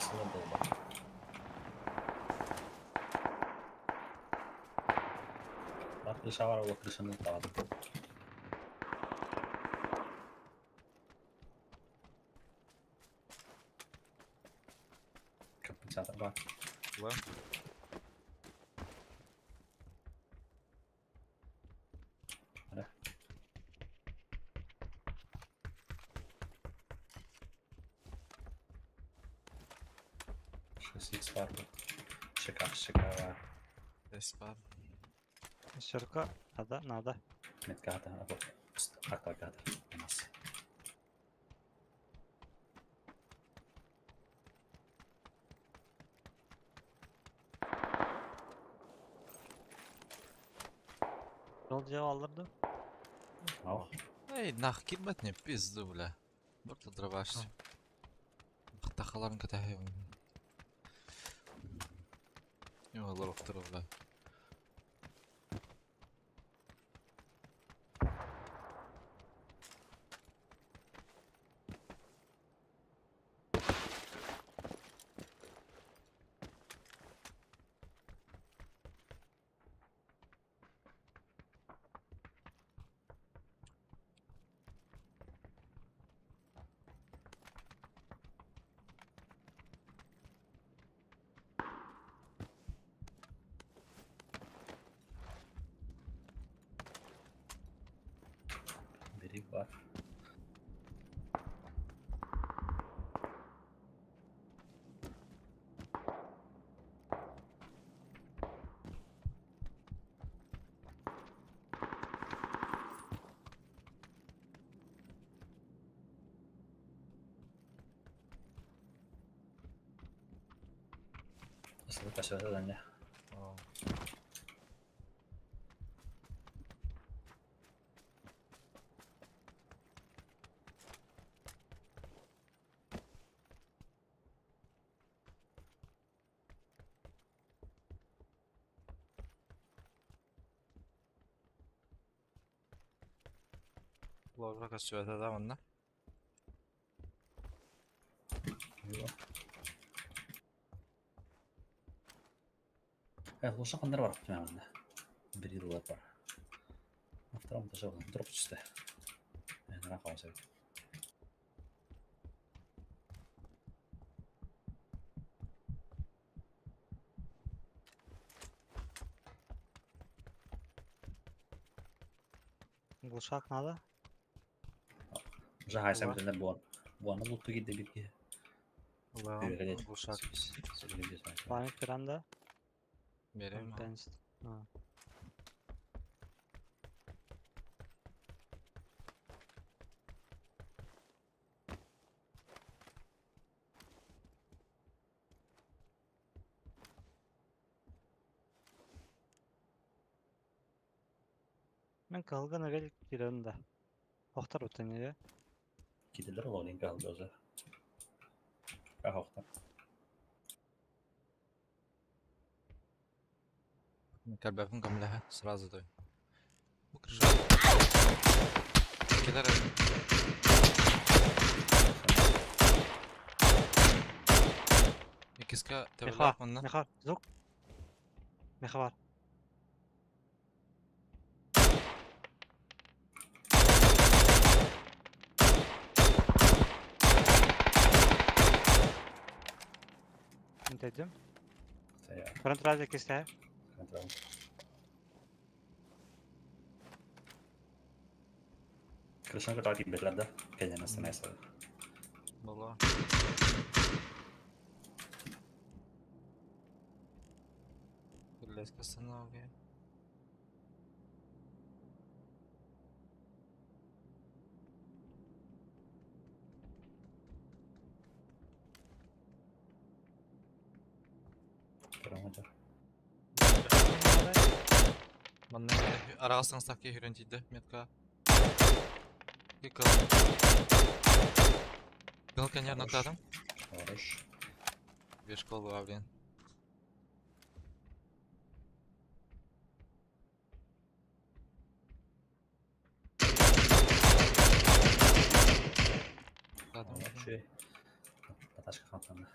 Sıla болба. Бар крыша бар, ол крышаны табады. Компенсатор бар. Ла. Ара. Шесть икс бар. Шика, шика бар. Эс бар. Шырка надо, надо. Метката, Акта У нас. Yol cevap alırdı. Ау. Эй, нах, кибет не пизду, бля. Бурта дробаш. Тахаларын катахай. Йолар охтор, бля. Спасибо, Даня. Лорга көстүбэтэ да манна. Лоша ханнар бар манна. Бир yıllar бар. На втором этаже он дроп түсті. Нара қалса. Глушак надо? Уже хайса бүтүннэр буон. Буонна лутту киирдэ бир киһи. Ылаҕын глушак. Память пиранда? Берем. Пенст. А. Мен калган велик кирен да. Охтар утанья. Киделер ол калды өзі. Кахохта. Калбафын көмләһә сразу той. Бу крыша. Килер. Икискә Меха, тәбеләк манна. меха, звук. Меха бар. Dedim. Фронт рази кисте. Крышаны кытаа кимбетлер да. Кенен астана. Була. Леска станови. Манна арасың сакки хүрен тиде метка. Кикл. Гыл конер ноктадым. Хорош. Беш кол блин. Вообще. Наташка хантана.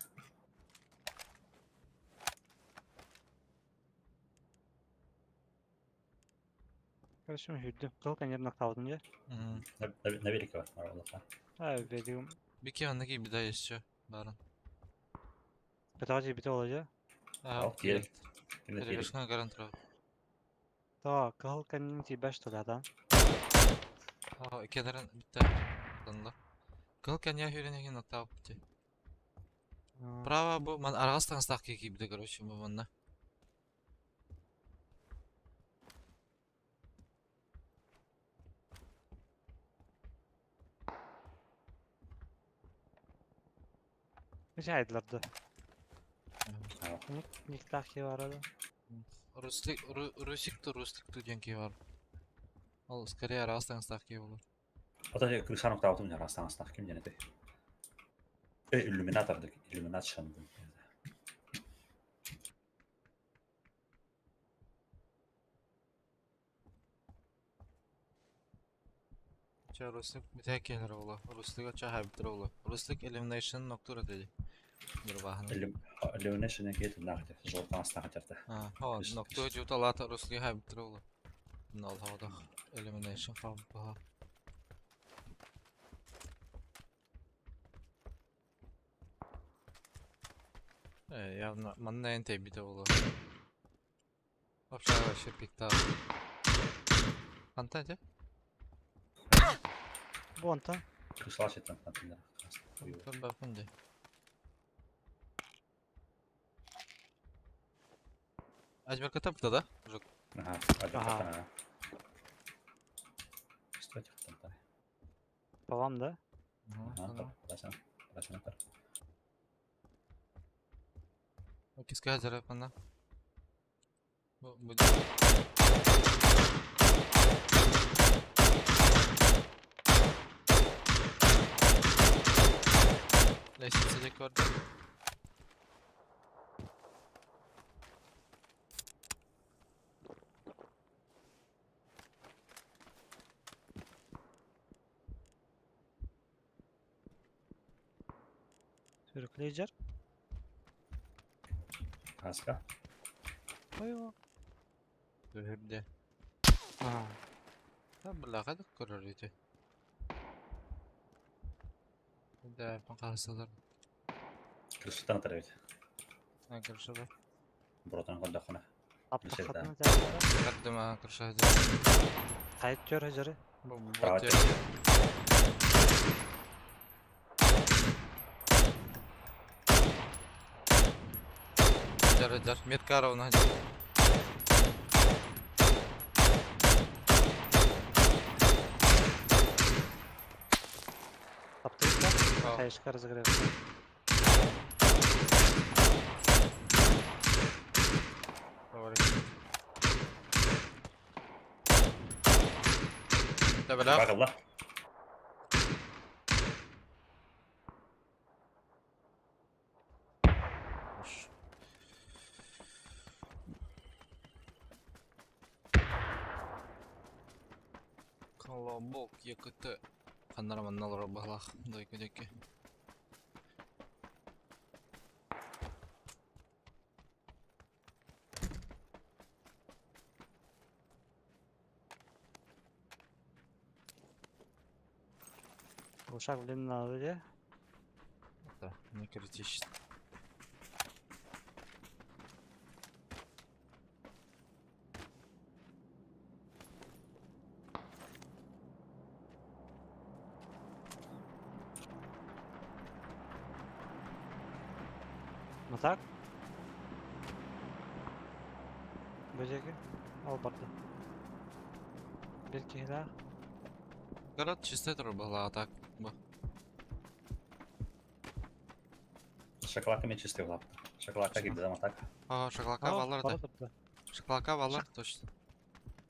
Короче, хүрдүм. Кыл конер нокталдым я. На велике бар. Аллаха. А, ведим. Бики аннаки бida еще барын. Бетажи бите olacak. А, Керек. Кимде керек? Перебежка гарантировал. Та, кыл конер ти беш толадан. А, кедерен битте. Данла. Кыл коня хүрен ноктап битте. Право бу ман аргастан стак кибде, короче, бу манна. Ne aydılardı? Аа. Никтах var arada. Руслик, Русик то Руслик ту ден бар. Ол скорее аргастан стак болор. Ата крышаны ноктаутум жарастан астах ким женете. Иллюминатор иллюминат шанды. Ча Руслик бите келер ола. Руслик ча хайбтыр ола. Руслик elimination ноктура деди. Бир бахны. Illumination кети нахте. Жолтан астах жарта. А, хо, ноктура жута лата Руслик хайбтыр ола. Нол хавдах elimination хабба. Явно манна эн тебите ола. Вообще вообще пикта. Антан же? Bu ontan. Крышла шеттен хантана. Бен бапын Ажмерка тапта да? Жок. Ага, Ага. ага. Стойте хантана. Babam da. Ага, Иккискэ сылдьар манна. Бу бу Лестница диэки барда. Sürükleyiciler. Аска. Ой, Түһүрдэ. Аа. Да былаҕа да көрөр ити. Да панқарсалар. Крышаттан атар эбит. Крышада. Буротан көрдөххүнэ. Аптахатына дьарыктара. Көрдүм аа крыша Хайт көр хажары. Бу Право. Жар жар метка ровно. Аптыйта. А. Хайышка разогрев. Табалах. Багылла. Колобок ЕКТ. Ханнара манна олорор баһылаах дойку диэки. Ушак блин надо де. Да, не критично. Ну так? Бөжеки. Ол барды. Bir киһилээх. Город чисто турар баһылаах так. Бу. Шоколадка мен чистый улапты. Шоколадка киирдэ да так. А, шоколадка О, баллар бара да. турда. Шоколадка баллар точно.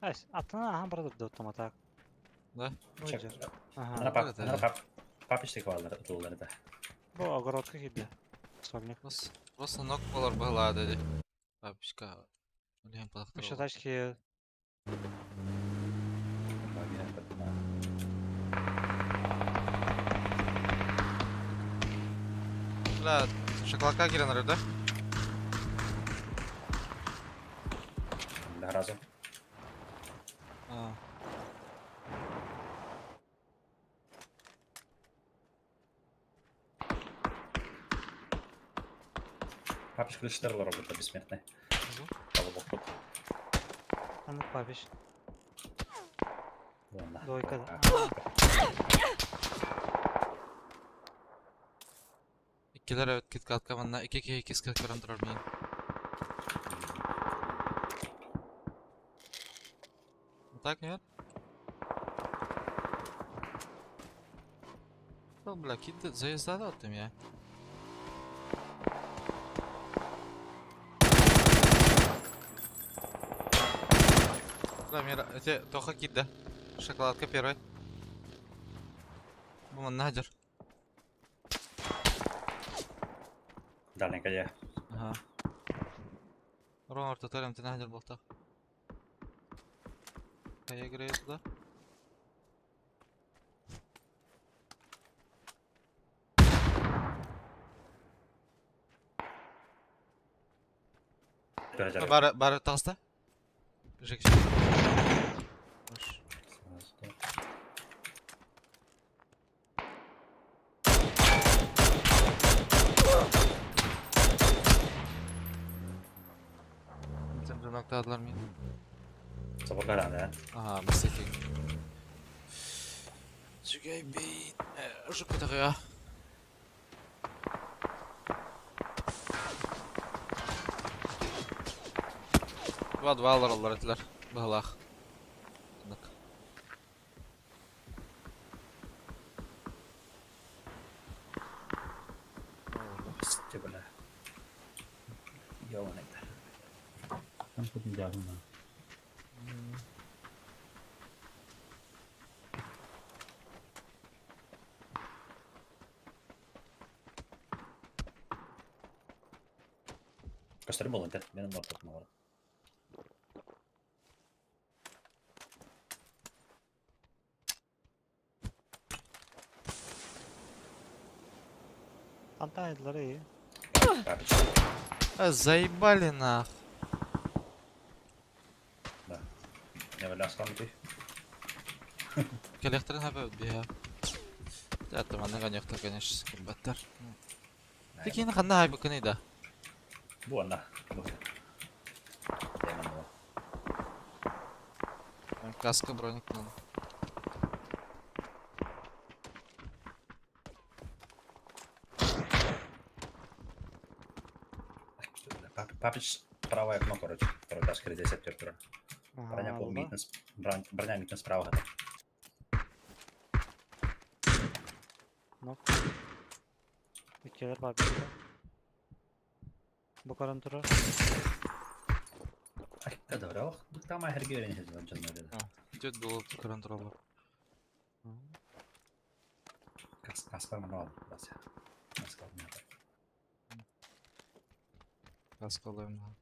Айс, аттына ахан бара турда автоматак. Да? Бу жер. Ана Аха. пап, ана пап. Папичтик баллар ытыллар да. Бу огородка киирдэ. Сольник. Просто, просто нок болар баһылаах деді. Бабушка. Блин, палахтар. Еще тачки. Бля, шоколадка киирэн да? Да разу. А. Папич крыштар робота бессмертный. Колобок. Аны папиш. Ладно. Двойка. Иккилэр эбит киткатка манна икки киһи иккис көрөн турар миин. Так, нет? О, бля, кит заездал ты меня. Да, мира, эти тоха кит, да? Шоколадка первая. Бу надер. Дальненько я. Ага. Ромар, туториум ты надер был так. А я играю туда. Бары, бары таста. Жек. Центр ноктадылар мин. Собакара, да? Ага, мистеки. Үчүгэй бейт. Ужук көтөҕүө. Два два алар этилэр. Быһылаах. Нык. Бля. Ёбаный. Там тут недавно. Көстөр буолан тэ. Мен ортотун олорон. Антайдылар iyi. Папич. А, заебали нах. Да. Не валяскан ты. Кэлиэхтэрин сөп биһа. Это манна коньяктар, конечно, кимбаттар. Ты кини ханна хайбыккыный да? Бу анна. Бу. Демон була. Каска броник надо. Папич правое окно, короче. Второй этаж, здесь туран. Броня Ага, пол да. митнес. Броня митнес справа. Нок. Иккилэр бар бирде. Бу көрөн турар. Да, там айхерге жоннор. Идет было контроллер. Каскар манал. Каскар манал. Каска алыам.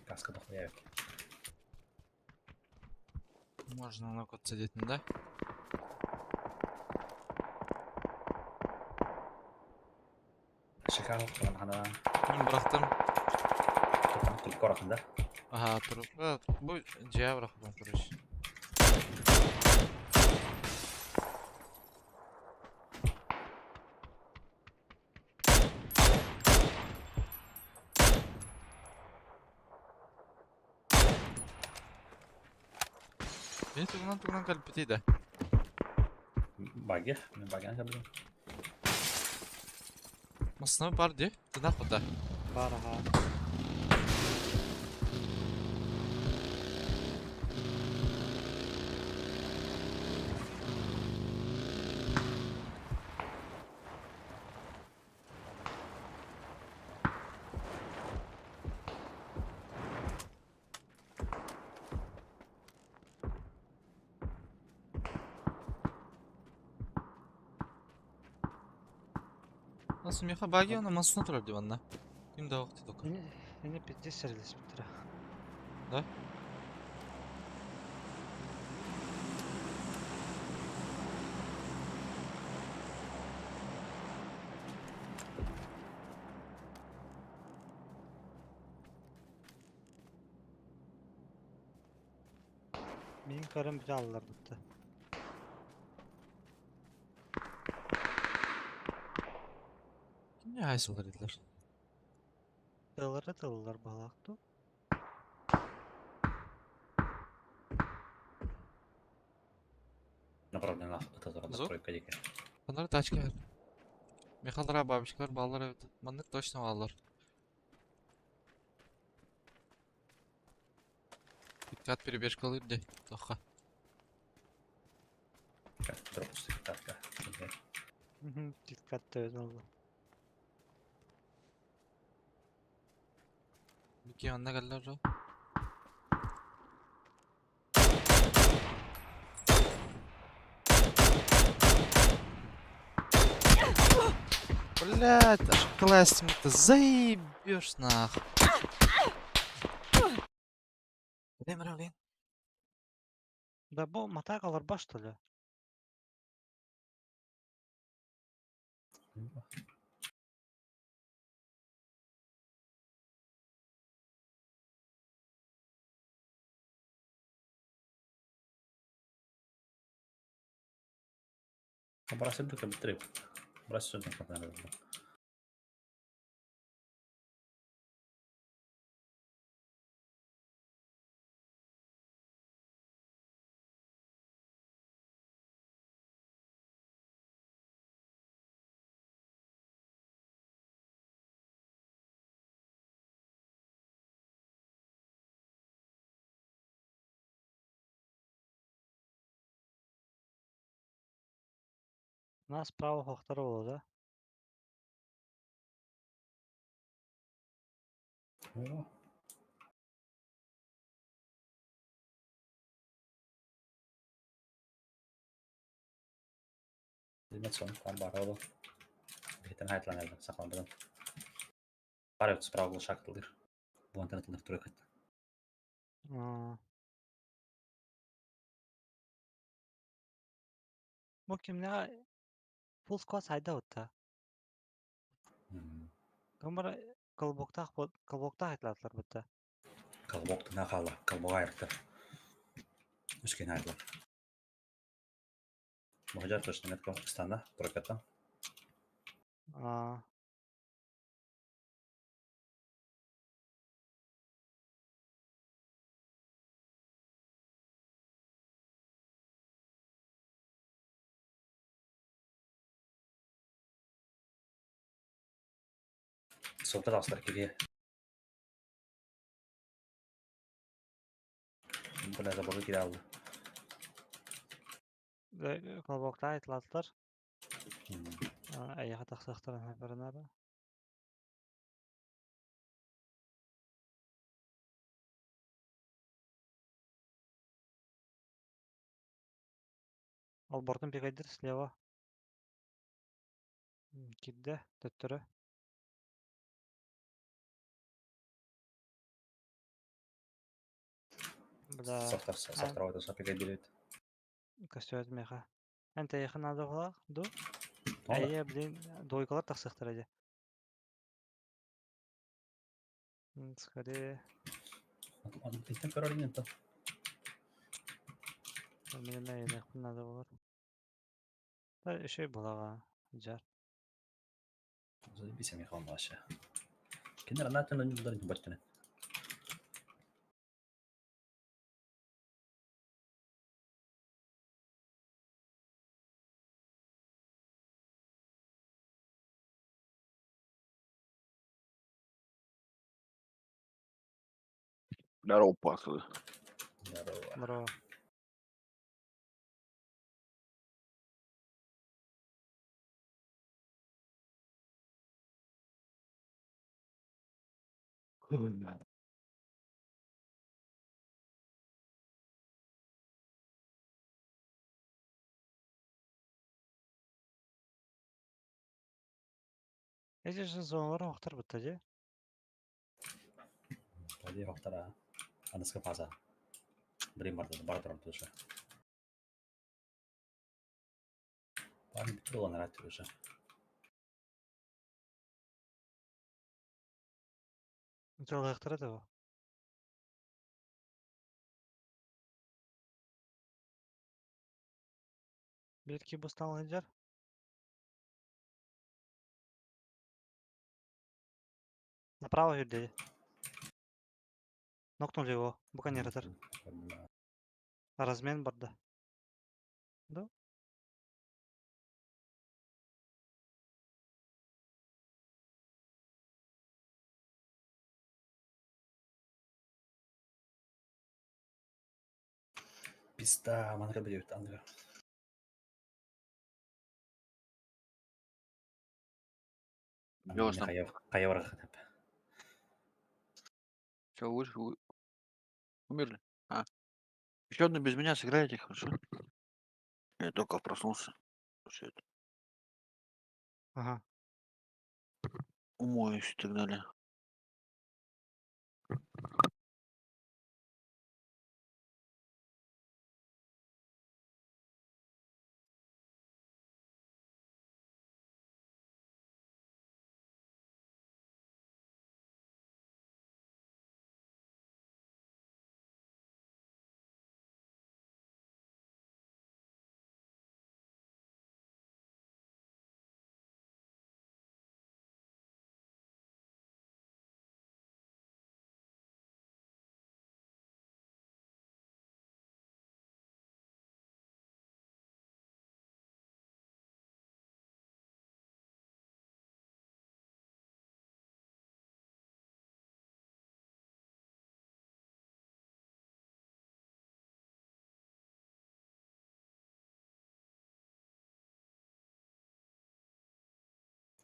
Каска дохуя. Можно на код сидеть, да? Шикарно, хана. Мен бырахтым. Тут корохын, да? Ага, туруп. Бу дьиэ бырахтым, короче. Мин тугунан тугунан кэлбитий да. Баги. Мен баги кабыл. Массына бар ди. Тына куда. Бар ага. Nasıl меха баги она массына турар ди манна. Ким да вакыт тока. Эни эни пиздец сэрилэспиттэрэ. Да? Мин көрөн бүтэ аллар бутта. Не хайсылар дидлер. Тыллары тыллар балакту. Направлена это Зор? тройка дики. Bunlar тачка. Мехалара бабочкалар баллар evet. Маннык точно баллар. Dikkat перебежкалыр ди. Тоха. Дропустик так. Dikkat öyle oldu. Бики анна галлар жо. Блять, аж классим-то заебешь нах. Блин, блин. Да бу матагалар баш что ли? Бросить только быстрее. Бросить сюда, наверное. Нас право хохтар болду да? О. Билбэт там баар ол. Бэйэтин хайтлан элбэх сахаларын. Баар справа шактылыр. Буонтан тылыр туракыт. Бу кимнэҕэ full squad сайда утта. Кымбара колбоктаах колбоктаах айтылаатылар бытта. Колбоктuna хаала, колбога айыртар. Үскен айдылар. Мохжар точно метко стана тураката. Аа. Солта тастар кире. Бына заборы кире алды. Колбоктаах айтылаатылар. Айаха тахсахтар баранара. Албортун пикайдыр слева. Кирде, төттөрө. Бля, Сахтар, сахтар ойда сапеге берет. Костюм меха. Эн тэйхин надо было, ду? Эйе, блин, двойкалар тахсыахтара дии. Скорее. Иттен көрөр инен то. Мен эйнехпин надо болар. Да, еще булага. Жар. Бисем яхан башы. Кинер анатын өнүлдөр баттын. Здорово, пацаны. Здорово. Здорово. Эти же зоналар охтар бытта же. Бади хохтара. Аныска фаза. Брим бар бар турам туша. Бар бит нарат туша. Жолайықтар да бу. Belki bu жар. Направо жүрді. Нокнули его. Буканератор. Размен барды. Да? Пизда, манга берет андра. Где у вас там? Хайа барах. Все, вы, умерли? А. Еще одну без меня сыграете, хорошо? Я только проснулся. Всё это. Ага. Умоюсь и так далее.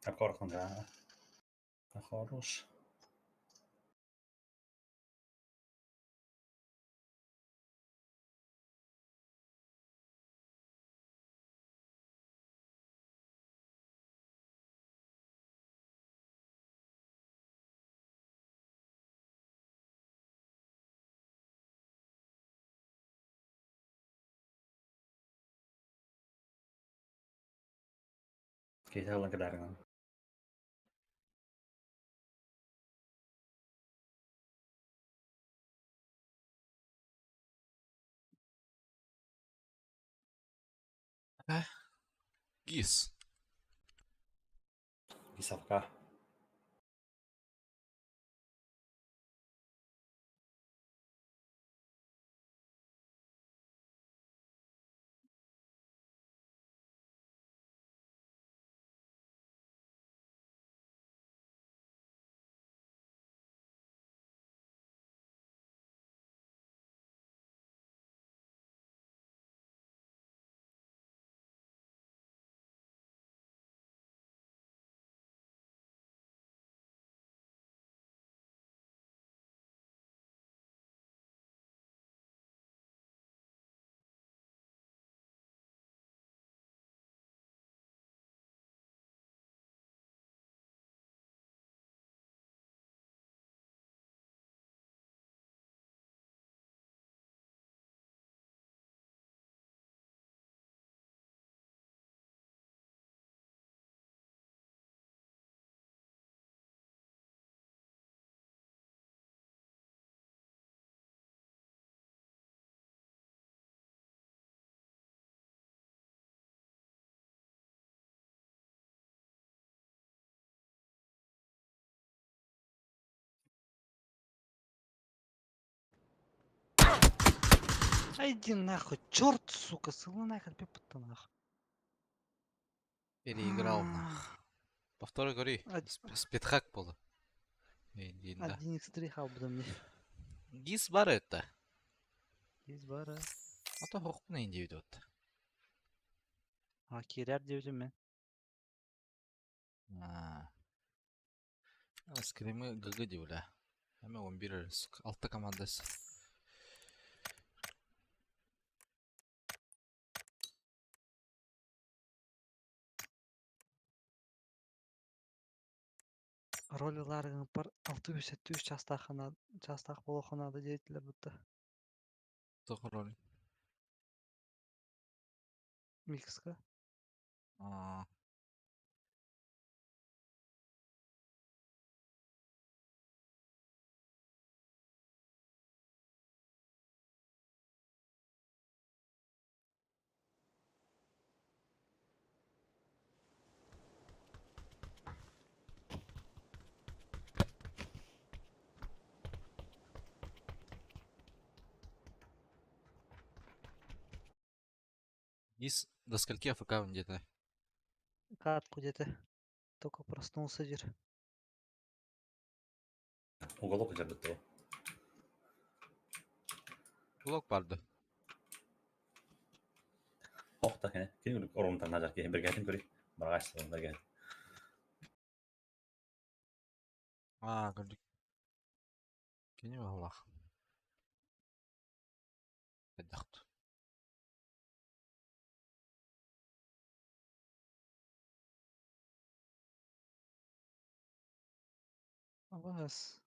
Аккордно, да. Хорош. Киһи ылан кэдаарыҥан. Гис. Гисовка. А иди нахуй, черт, сука, ссылы нахуй, пеппа нахуй. Переиграл нах. Повтор говори. Спидхак было. Да. 1x3 халбыда мне. Гис бар это. Гис бара. А то хохпун инди идет. А кирер диэбитим мен. А. Скримы ГГ диуля. Эме 11 алта командасы. Роль ылаарыгыппар 673 чаастаах чаастаах буолуохха наада диэтилэр бутта. Туох роль? Микска. Аа. Гис до скольки АФК где-то? Катку где-то. Только проснулся дир. Уголок дьарбыт Блок барды. Ох, так, кини орунтан назар киһи бергэтин көрүй. Бараҕас бергэтин. Аа, көрдүк. Кини баһылаах. Хайдахт. Абас.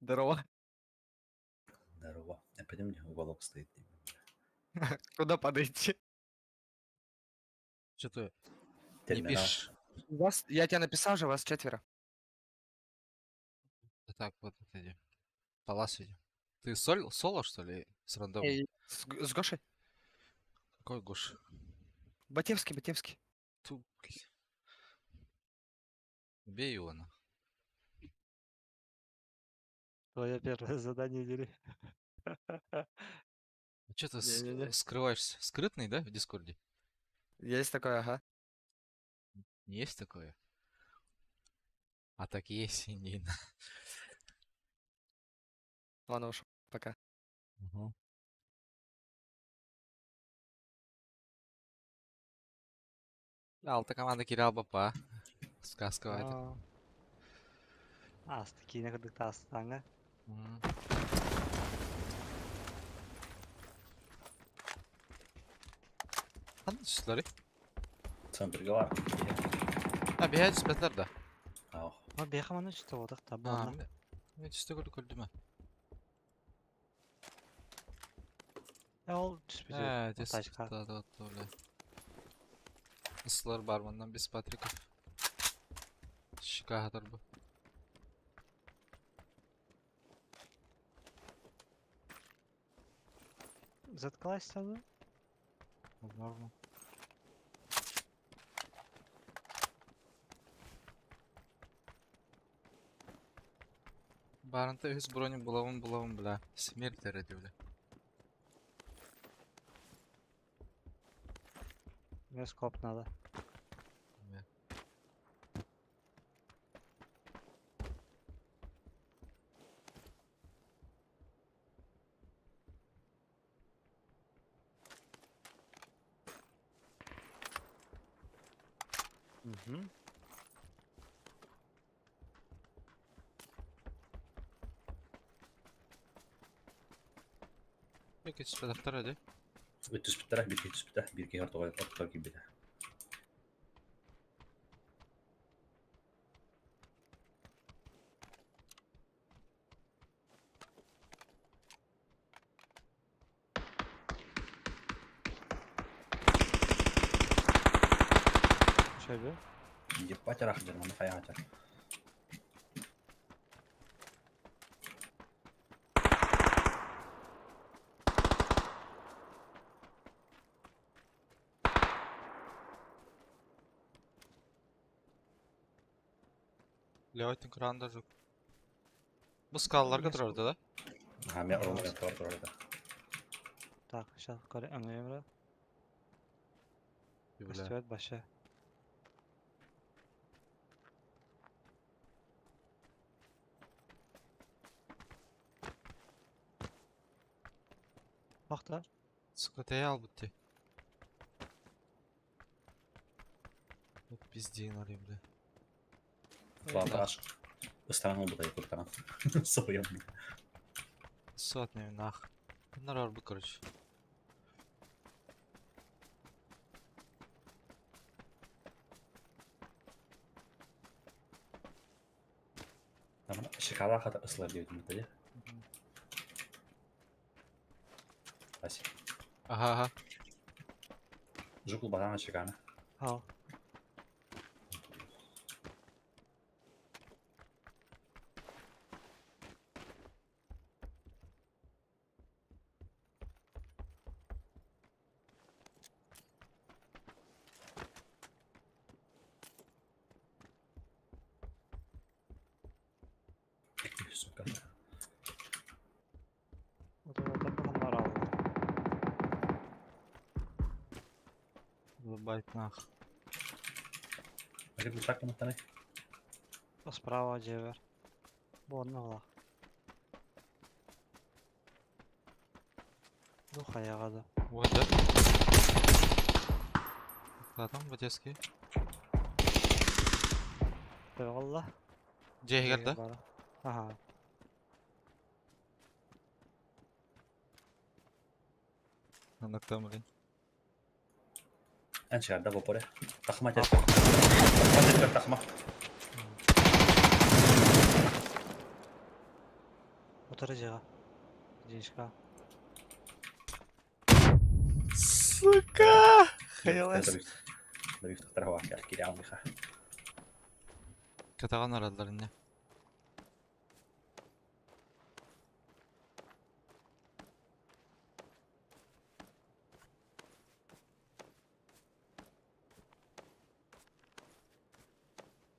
Здорово. Здорово. Опять мне уголок стоит. Куда подойти? Что ты не Терминал. пишешь? Вас, я тебя написал же, вас четверо. Так, вот это иди. Палас иди. Ты соль, соло, что ли, с рандомом? Эй, С, с Гошей? Какой Гош? Батевский, Батевский. Ту, блин. Бей его, на. Твое первое задание, дери. Че ты Не-не-не. скрываешься? Скрытный, да, в Дискорде? Есть такое, ага. Есть такое? А так есть, и не. Ладно уж, пока. Угу. Алта команда Кирилл Бапа. Сказка это. Асты киинэ курдук таастааҥҥа. Ханна түстүлэр? Центрга бар. А, биһээ түспэтилэр да. Ах. Ма бэйэхэ манна түстэ буолбатах да А, буолла. мен түстэ көрдүм көрдүм. Ол түспүтү. Ээ, Тачка. Да, да, да, Ислар бар манна без патриков. Шикахатар бу. Заткалась сразу? Возможно. Барынта үс броню булавын булавын бля. Смерть эрэ бля. Мне скоп надо. Бля. Угу. Peki түспэтэхтэр эди. Түспүттэрэ, биир киһи түспүтэ, биир киһи ортоҕо ортоҕо киирбитэ. Şöyle. Ебать арахдыр, маны хайаатар. Левайтын кыранда жоқ. Бу скалаларга Эмиэ турар да? Аха, мен орон турар турар да. Так, сейчас көрө өҥөйөм Бля. Көстүбэт башы. Бахта. Сука, ал бутти. Вот пиздин ори, бля. Ладно, ыстаран олбута куртанан. Союм. Сотни нах. Нарар бу, короче. Шоколад хата ыслар диэтим да. Вася. Ага, ага. Жукул батана шикарно. Ал. Сука. Отыр алды. Ебать нах. Ага, так маттаны. Справа жебер. Бу онны ола. Бу хаяга да. Вот, да? Ладно, батецкий. Алла. Дьиэгэр да? Ага. Анныктан, блин. Эн чыгарда бу поре. Тахма тет. Тахма тет тахма. Отыр жега. Жиншка. Сука! Добив тахтар кире алмыха. Катаган арадылар инне.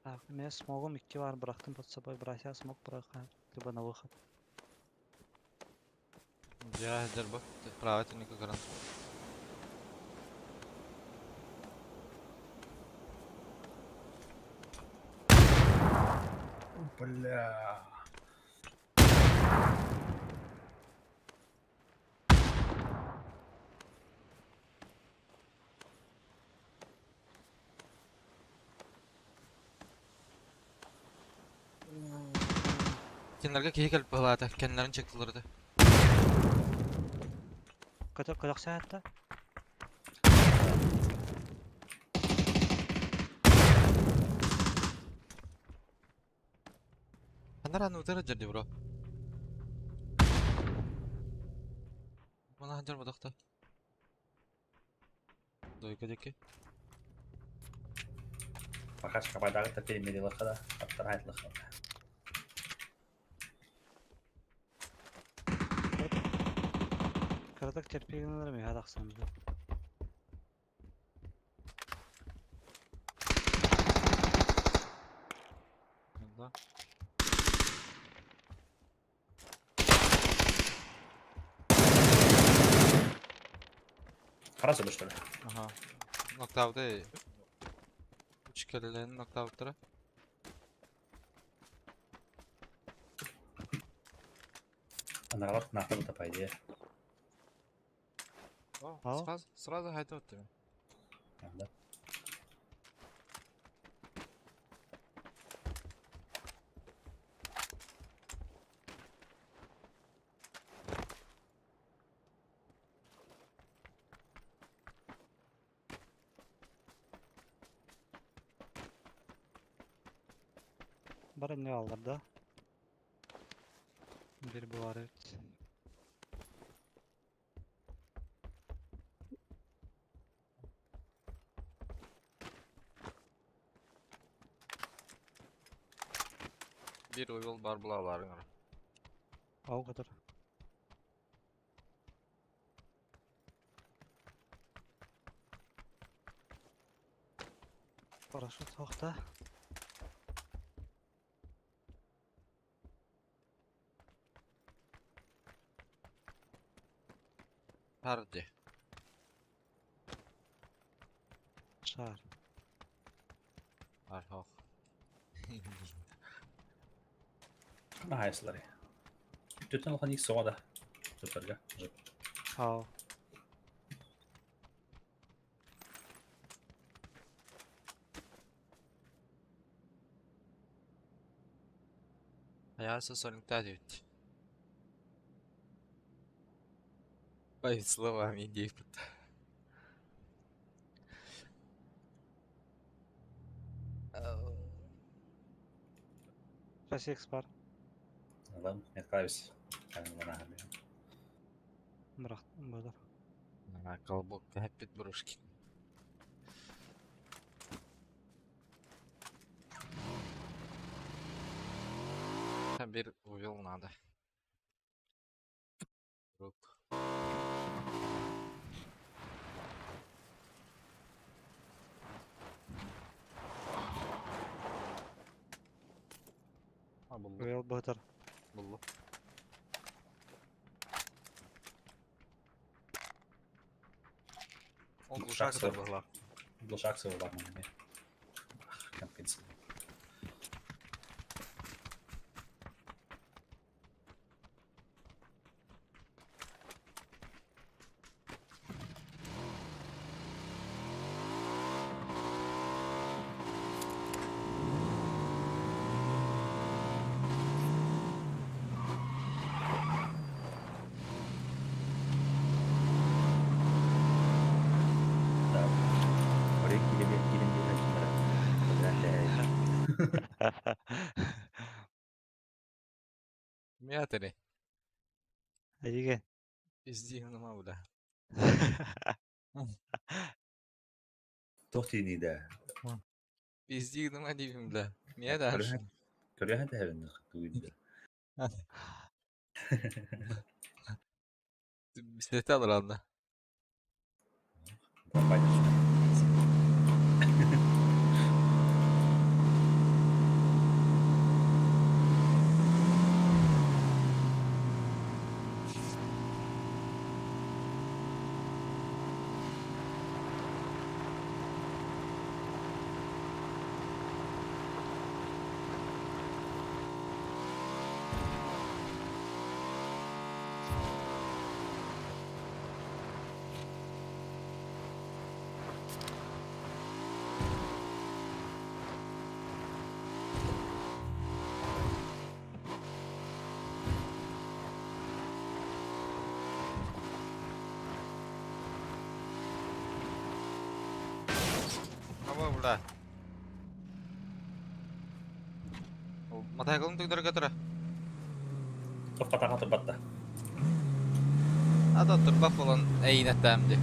Так, у меня смогом икки бар бырахтым под собой братья смог бырахар. Либо на выход. Дьэ, дэр бу. Право түнүкү көрөн. Бля. Кинилэргэ киһи кэлбит быһыылаата, кэннилэрин чектылар этэ. Көтөр көтөхсө хатта. Ханара аны утары дьэрди бро. Мына Ханчар бодохто. Дойка диэки. Пока шкабайдагы перемирилыха да, аттар айтылыха. Кыратык терпи гыналар миэхэ тахсан бу. Да. Хара что ли? Ага. Нокдаунда. Үч кэлэлэрин нокдауттара. Анагалар нахуй это по идее. О, Ау. сразу, сразу хайда оттым. Да. Бары не аллар да? Bir bu var evet. Bir uyul бар булаларың. А o kadar. Парашют soğukta. Харди. Шар. Архох. Хайсылары. Түтін алған ик соға да. Тұтарға. Ау. Аясы сониктаа дүйт. По словам индейпт. Шасси бар. Алам, нет клавис. Бірақ бұдар. На колбок опять брушки. Бир увел надо. Рук. А, булду. Уел бұдар. Булду. Ол Глушак глушак была. Глушак сыл бар міне. Компенсация. Да. Oraya girelim, girelim, girelim. Мятери. Эйге. Пиздим на бля. Тоқ тиниде. Пиздим на дивим, бля. Меня даже. Көрген тәбін туйды. Бисете алыр Аба, бля. Мотоциклын түгдөргө тура. Тоқ қатаға тұрбатта. А то турбах буолан эйиин эттэм дии.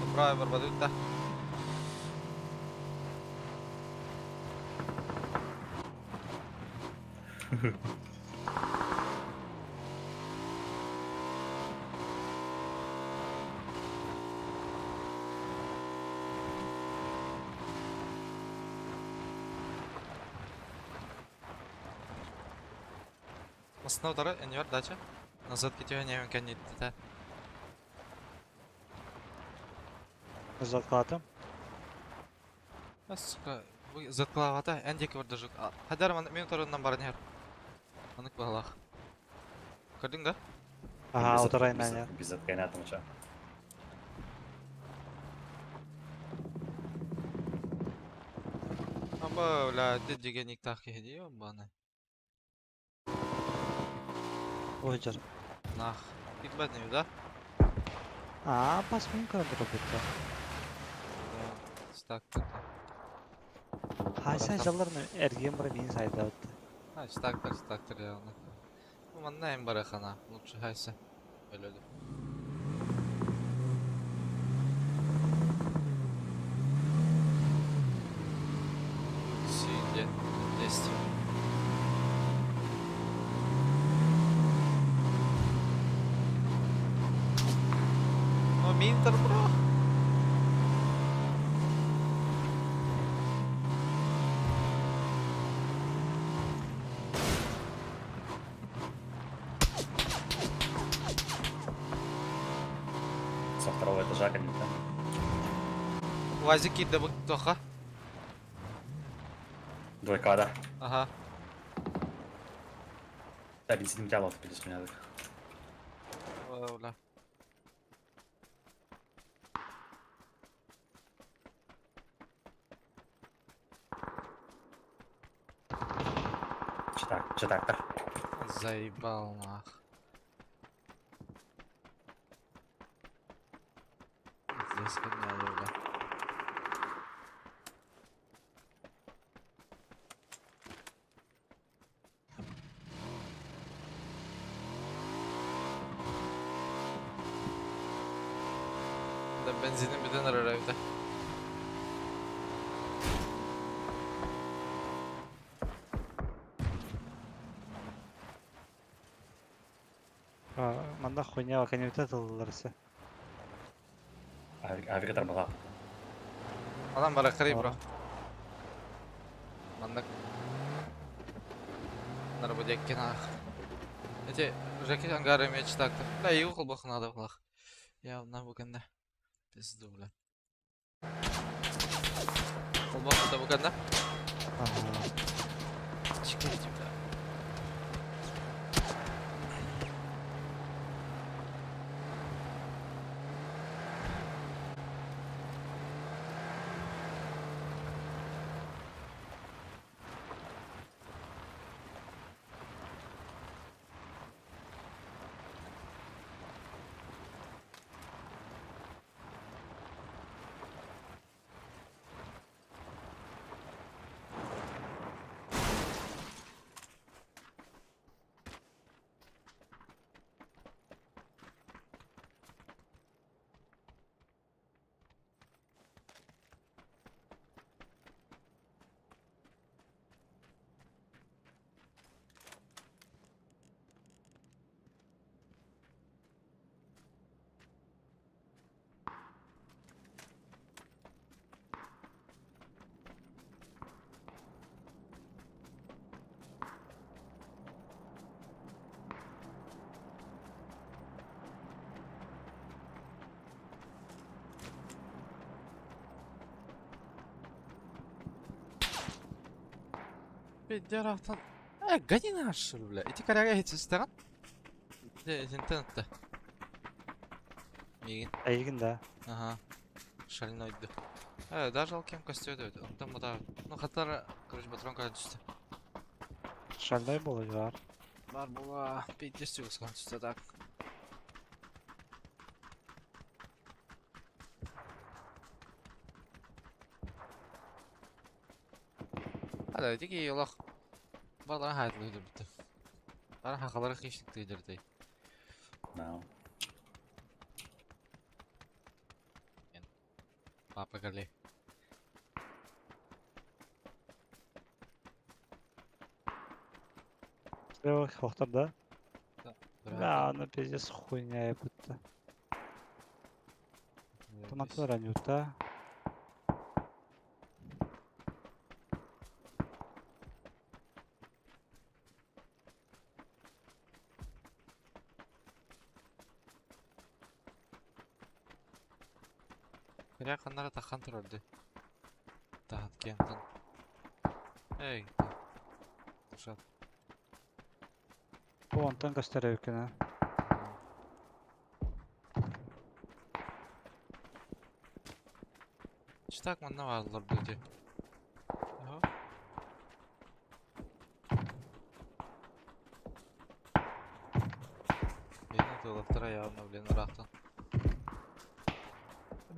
Добра барбадык да. Массыына утары энньүөр дача. Назад кетиһэн иһэн кэнниттэ. Заткалатым. Сука, бу заткалаабата эн диэки барда жук. Хадар мин утарынан баран иһэр. Анык баһылаах. Көрдүҥ да? Ага, утары айнаан Без откайнатымча. Аба, бля, ты деген иктах киһи дии баны. Ой, дьар. Нах. Кирбэт не да? Аа, бас мин көрөн турбutta. Стак. Хайса жалларны эргиэн бара миин сайдаабыт. А, стактер, стактер явно. Ну, манна им барахана. Лучше хайса. Өлөдүм. Сидя. 10. О, Минтер, бро! Со второго этажа кэнниттэн. Уазик киирдэ бу туохха? Двойкада. Ага. Да, бензин металл пидес меня. О, бля. Читак, читактор. Заебал нах. Здесь херня, бля. Да бензинин бүтэн эрэр эбитэ. Манна хуйня кэнниттэн тыллар өссө. Авик тарбалап. Адам бара кырый бро. Маннык. Нарбудеккин ах. Эти Жеки ангары меч так-то. Бля, его холбох надо было. Явно бу кэннэ. Пизду, бля. Холбох да бу кэннэ. Ага. Чикайте, бля. Пидерафтан. Э, гони наш, бля. Ити коряга хитсистаган. Де, интернетте. Мигин. Эйигин да. Ага. Шальной ды. Э, даже алкем костер өтө. Онтон бада. Ну, хатар, короче, патрон кара түстү. Шальной буолар. Бар була. Пиздец югускан түстү так. Hadi ити олох балара хаайтылыыр бүттэ. Бара хахалары хищниктыйдырды. No. Папа кали. Слева хохтар, да? Да, ну пиздец хуйня будто. Томаттар анюта. Бирә каннары тахан турарды. Тахан кентан. Эй. Душат. Бу онтон көстөр эбиккин. Читак манна бааллар дии. Аха. Бени тылаттара явно, блин, ыраахтан.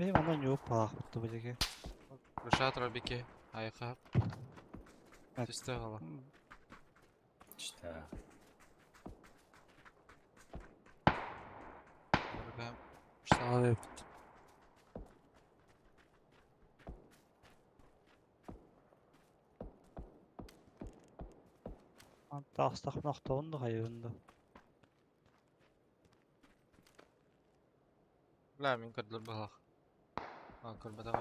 Бэйэм онно ньууп палаах бутта бу диэки. Рушат Робики, айха. Түстэ хала. Что? Что Таахстахпына охтоҕун да хайыыбын да. Бля, мин көрдүлэр быһалах. А, көрбөтөх.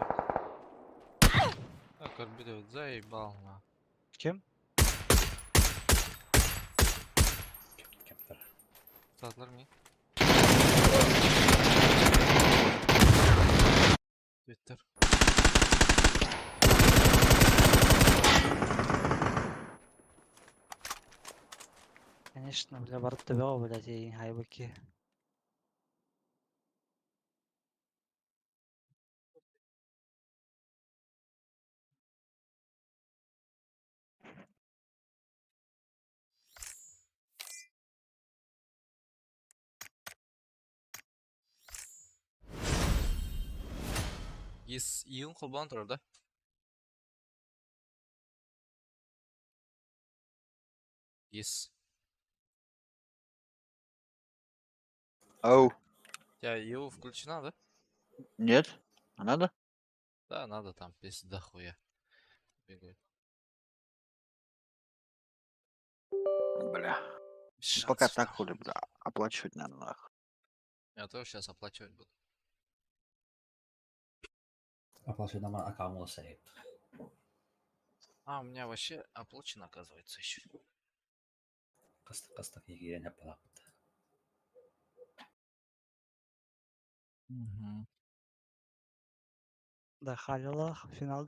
А, көрбүт эбит, заебал на. Ким? Кемтер. Саатылар ми? Твиттер. Конечно, бля, барыт төбөҕө, блядь, эйигин хайбыки. Yes, июн холбоон турар да? Yes. Ау. Я его включена, да? Нет. А надо? Да, надо там, пизда хуя. Бегает. Бля. Без Пока шансов, так нахуй. хули, бля. Оплачивать надо, нахуй. Я тоже сейчас оплачивать буду. Оплачивать нам аккаунт сайт. А, у меня вообще оплачено, оказывается, еще. Кастак кастак егерен хаппалап. Угу. Да, халилах, финалга.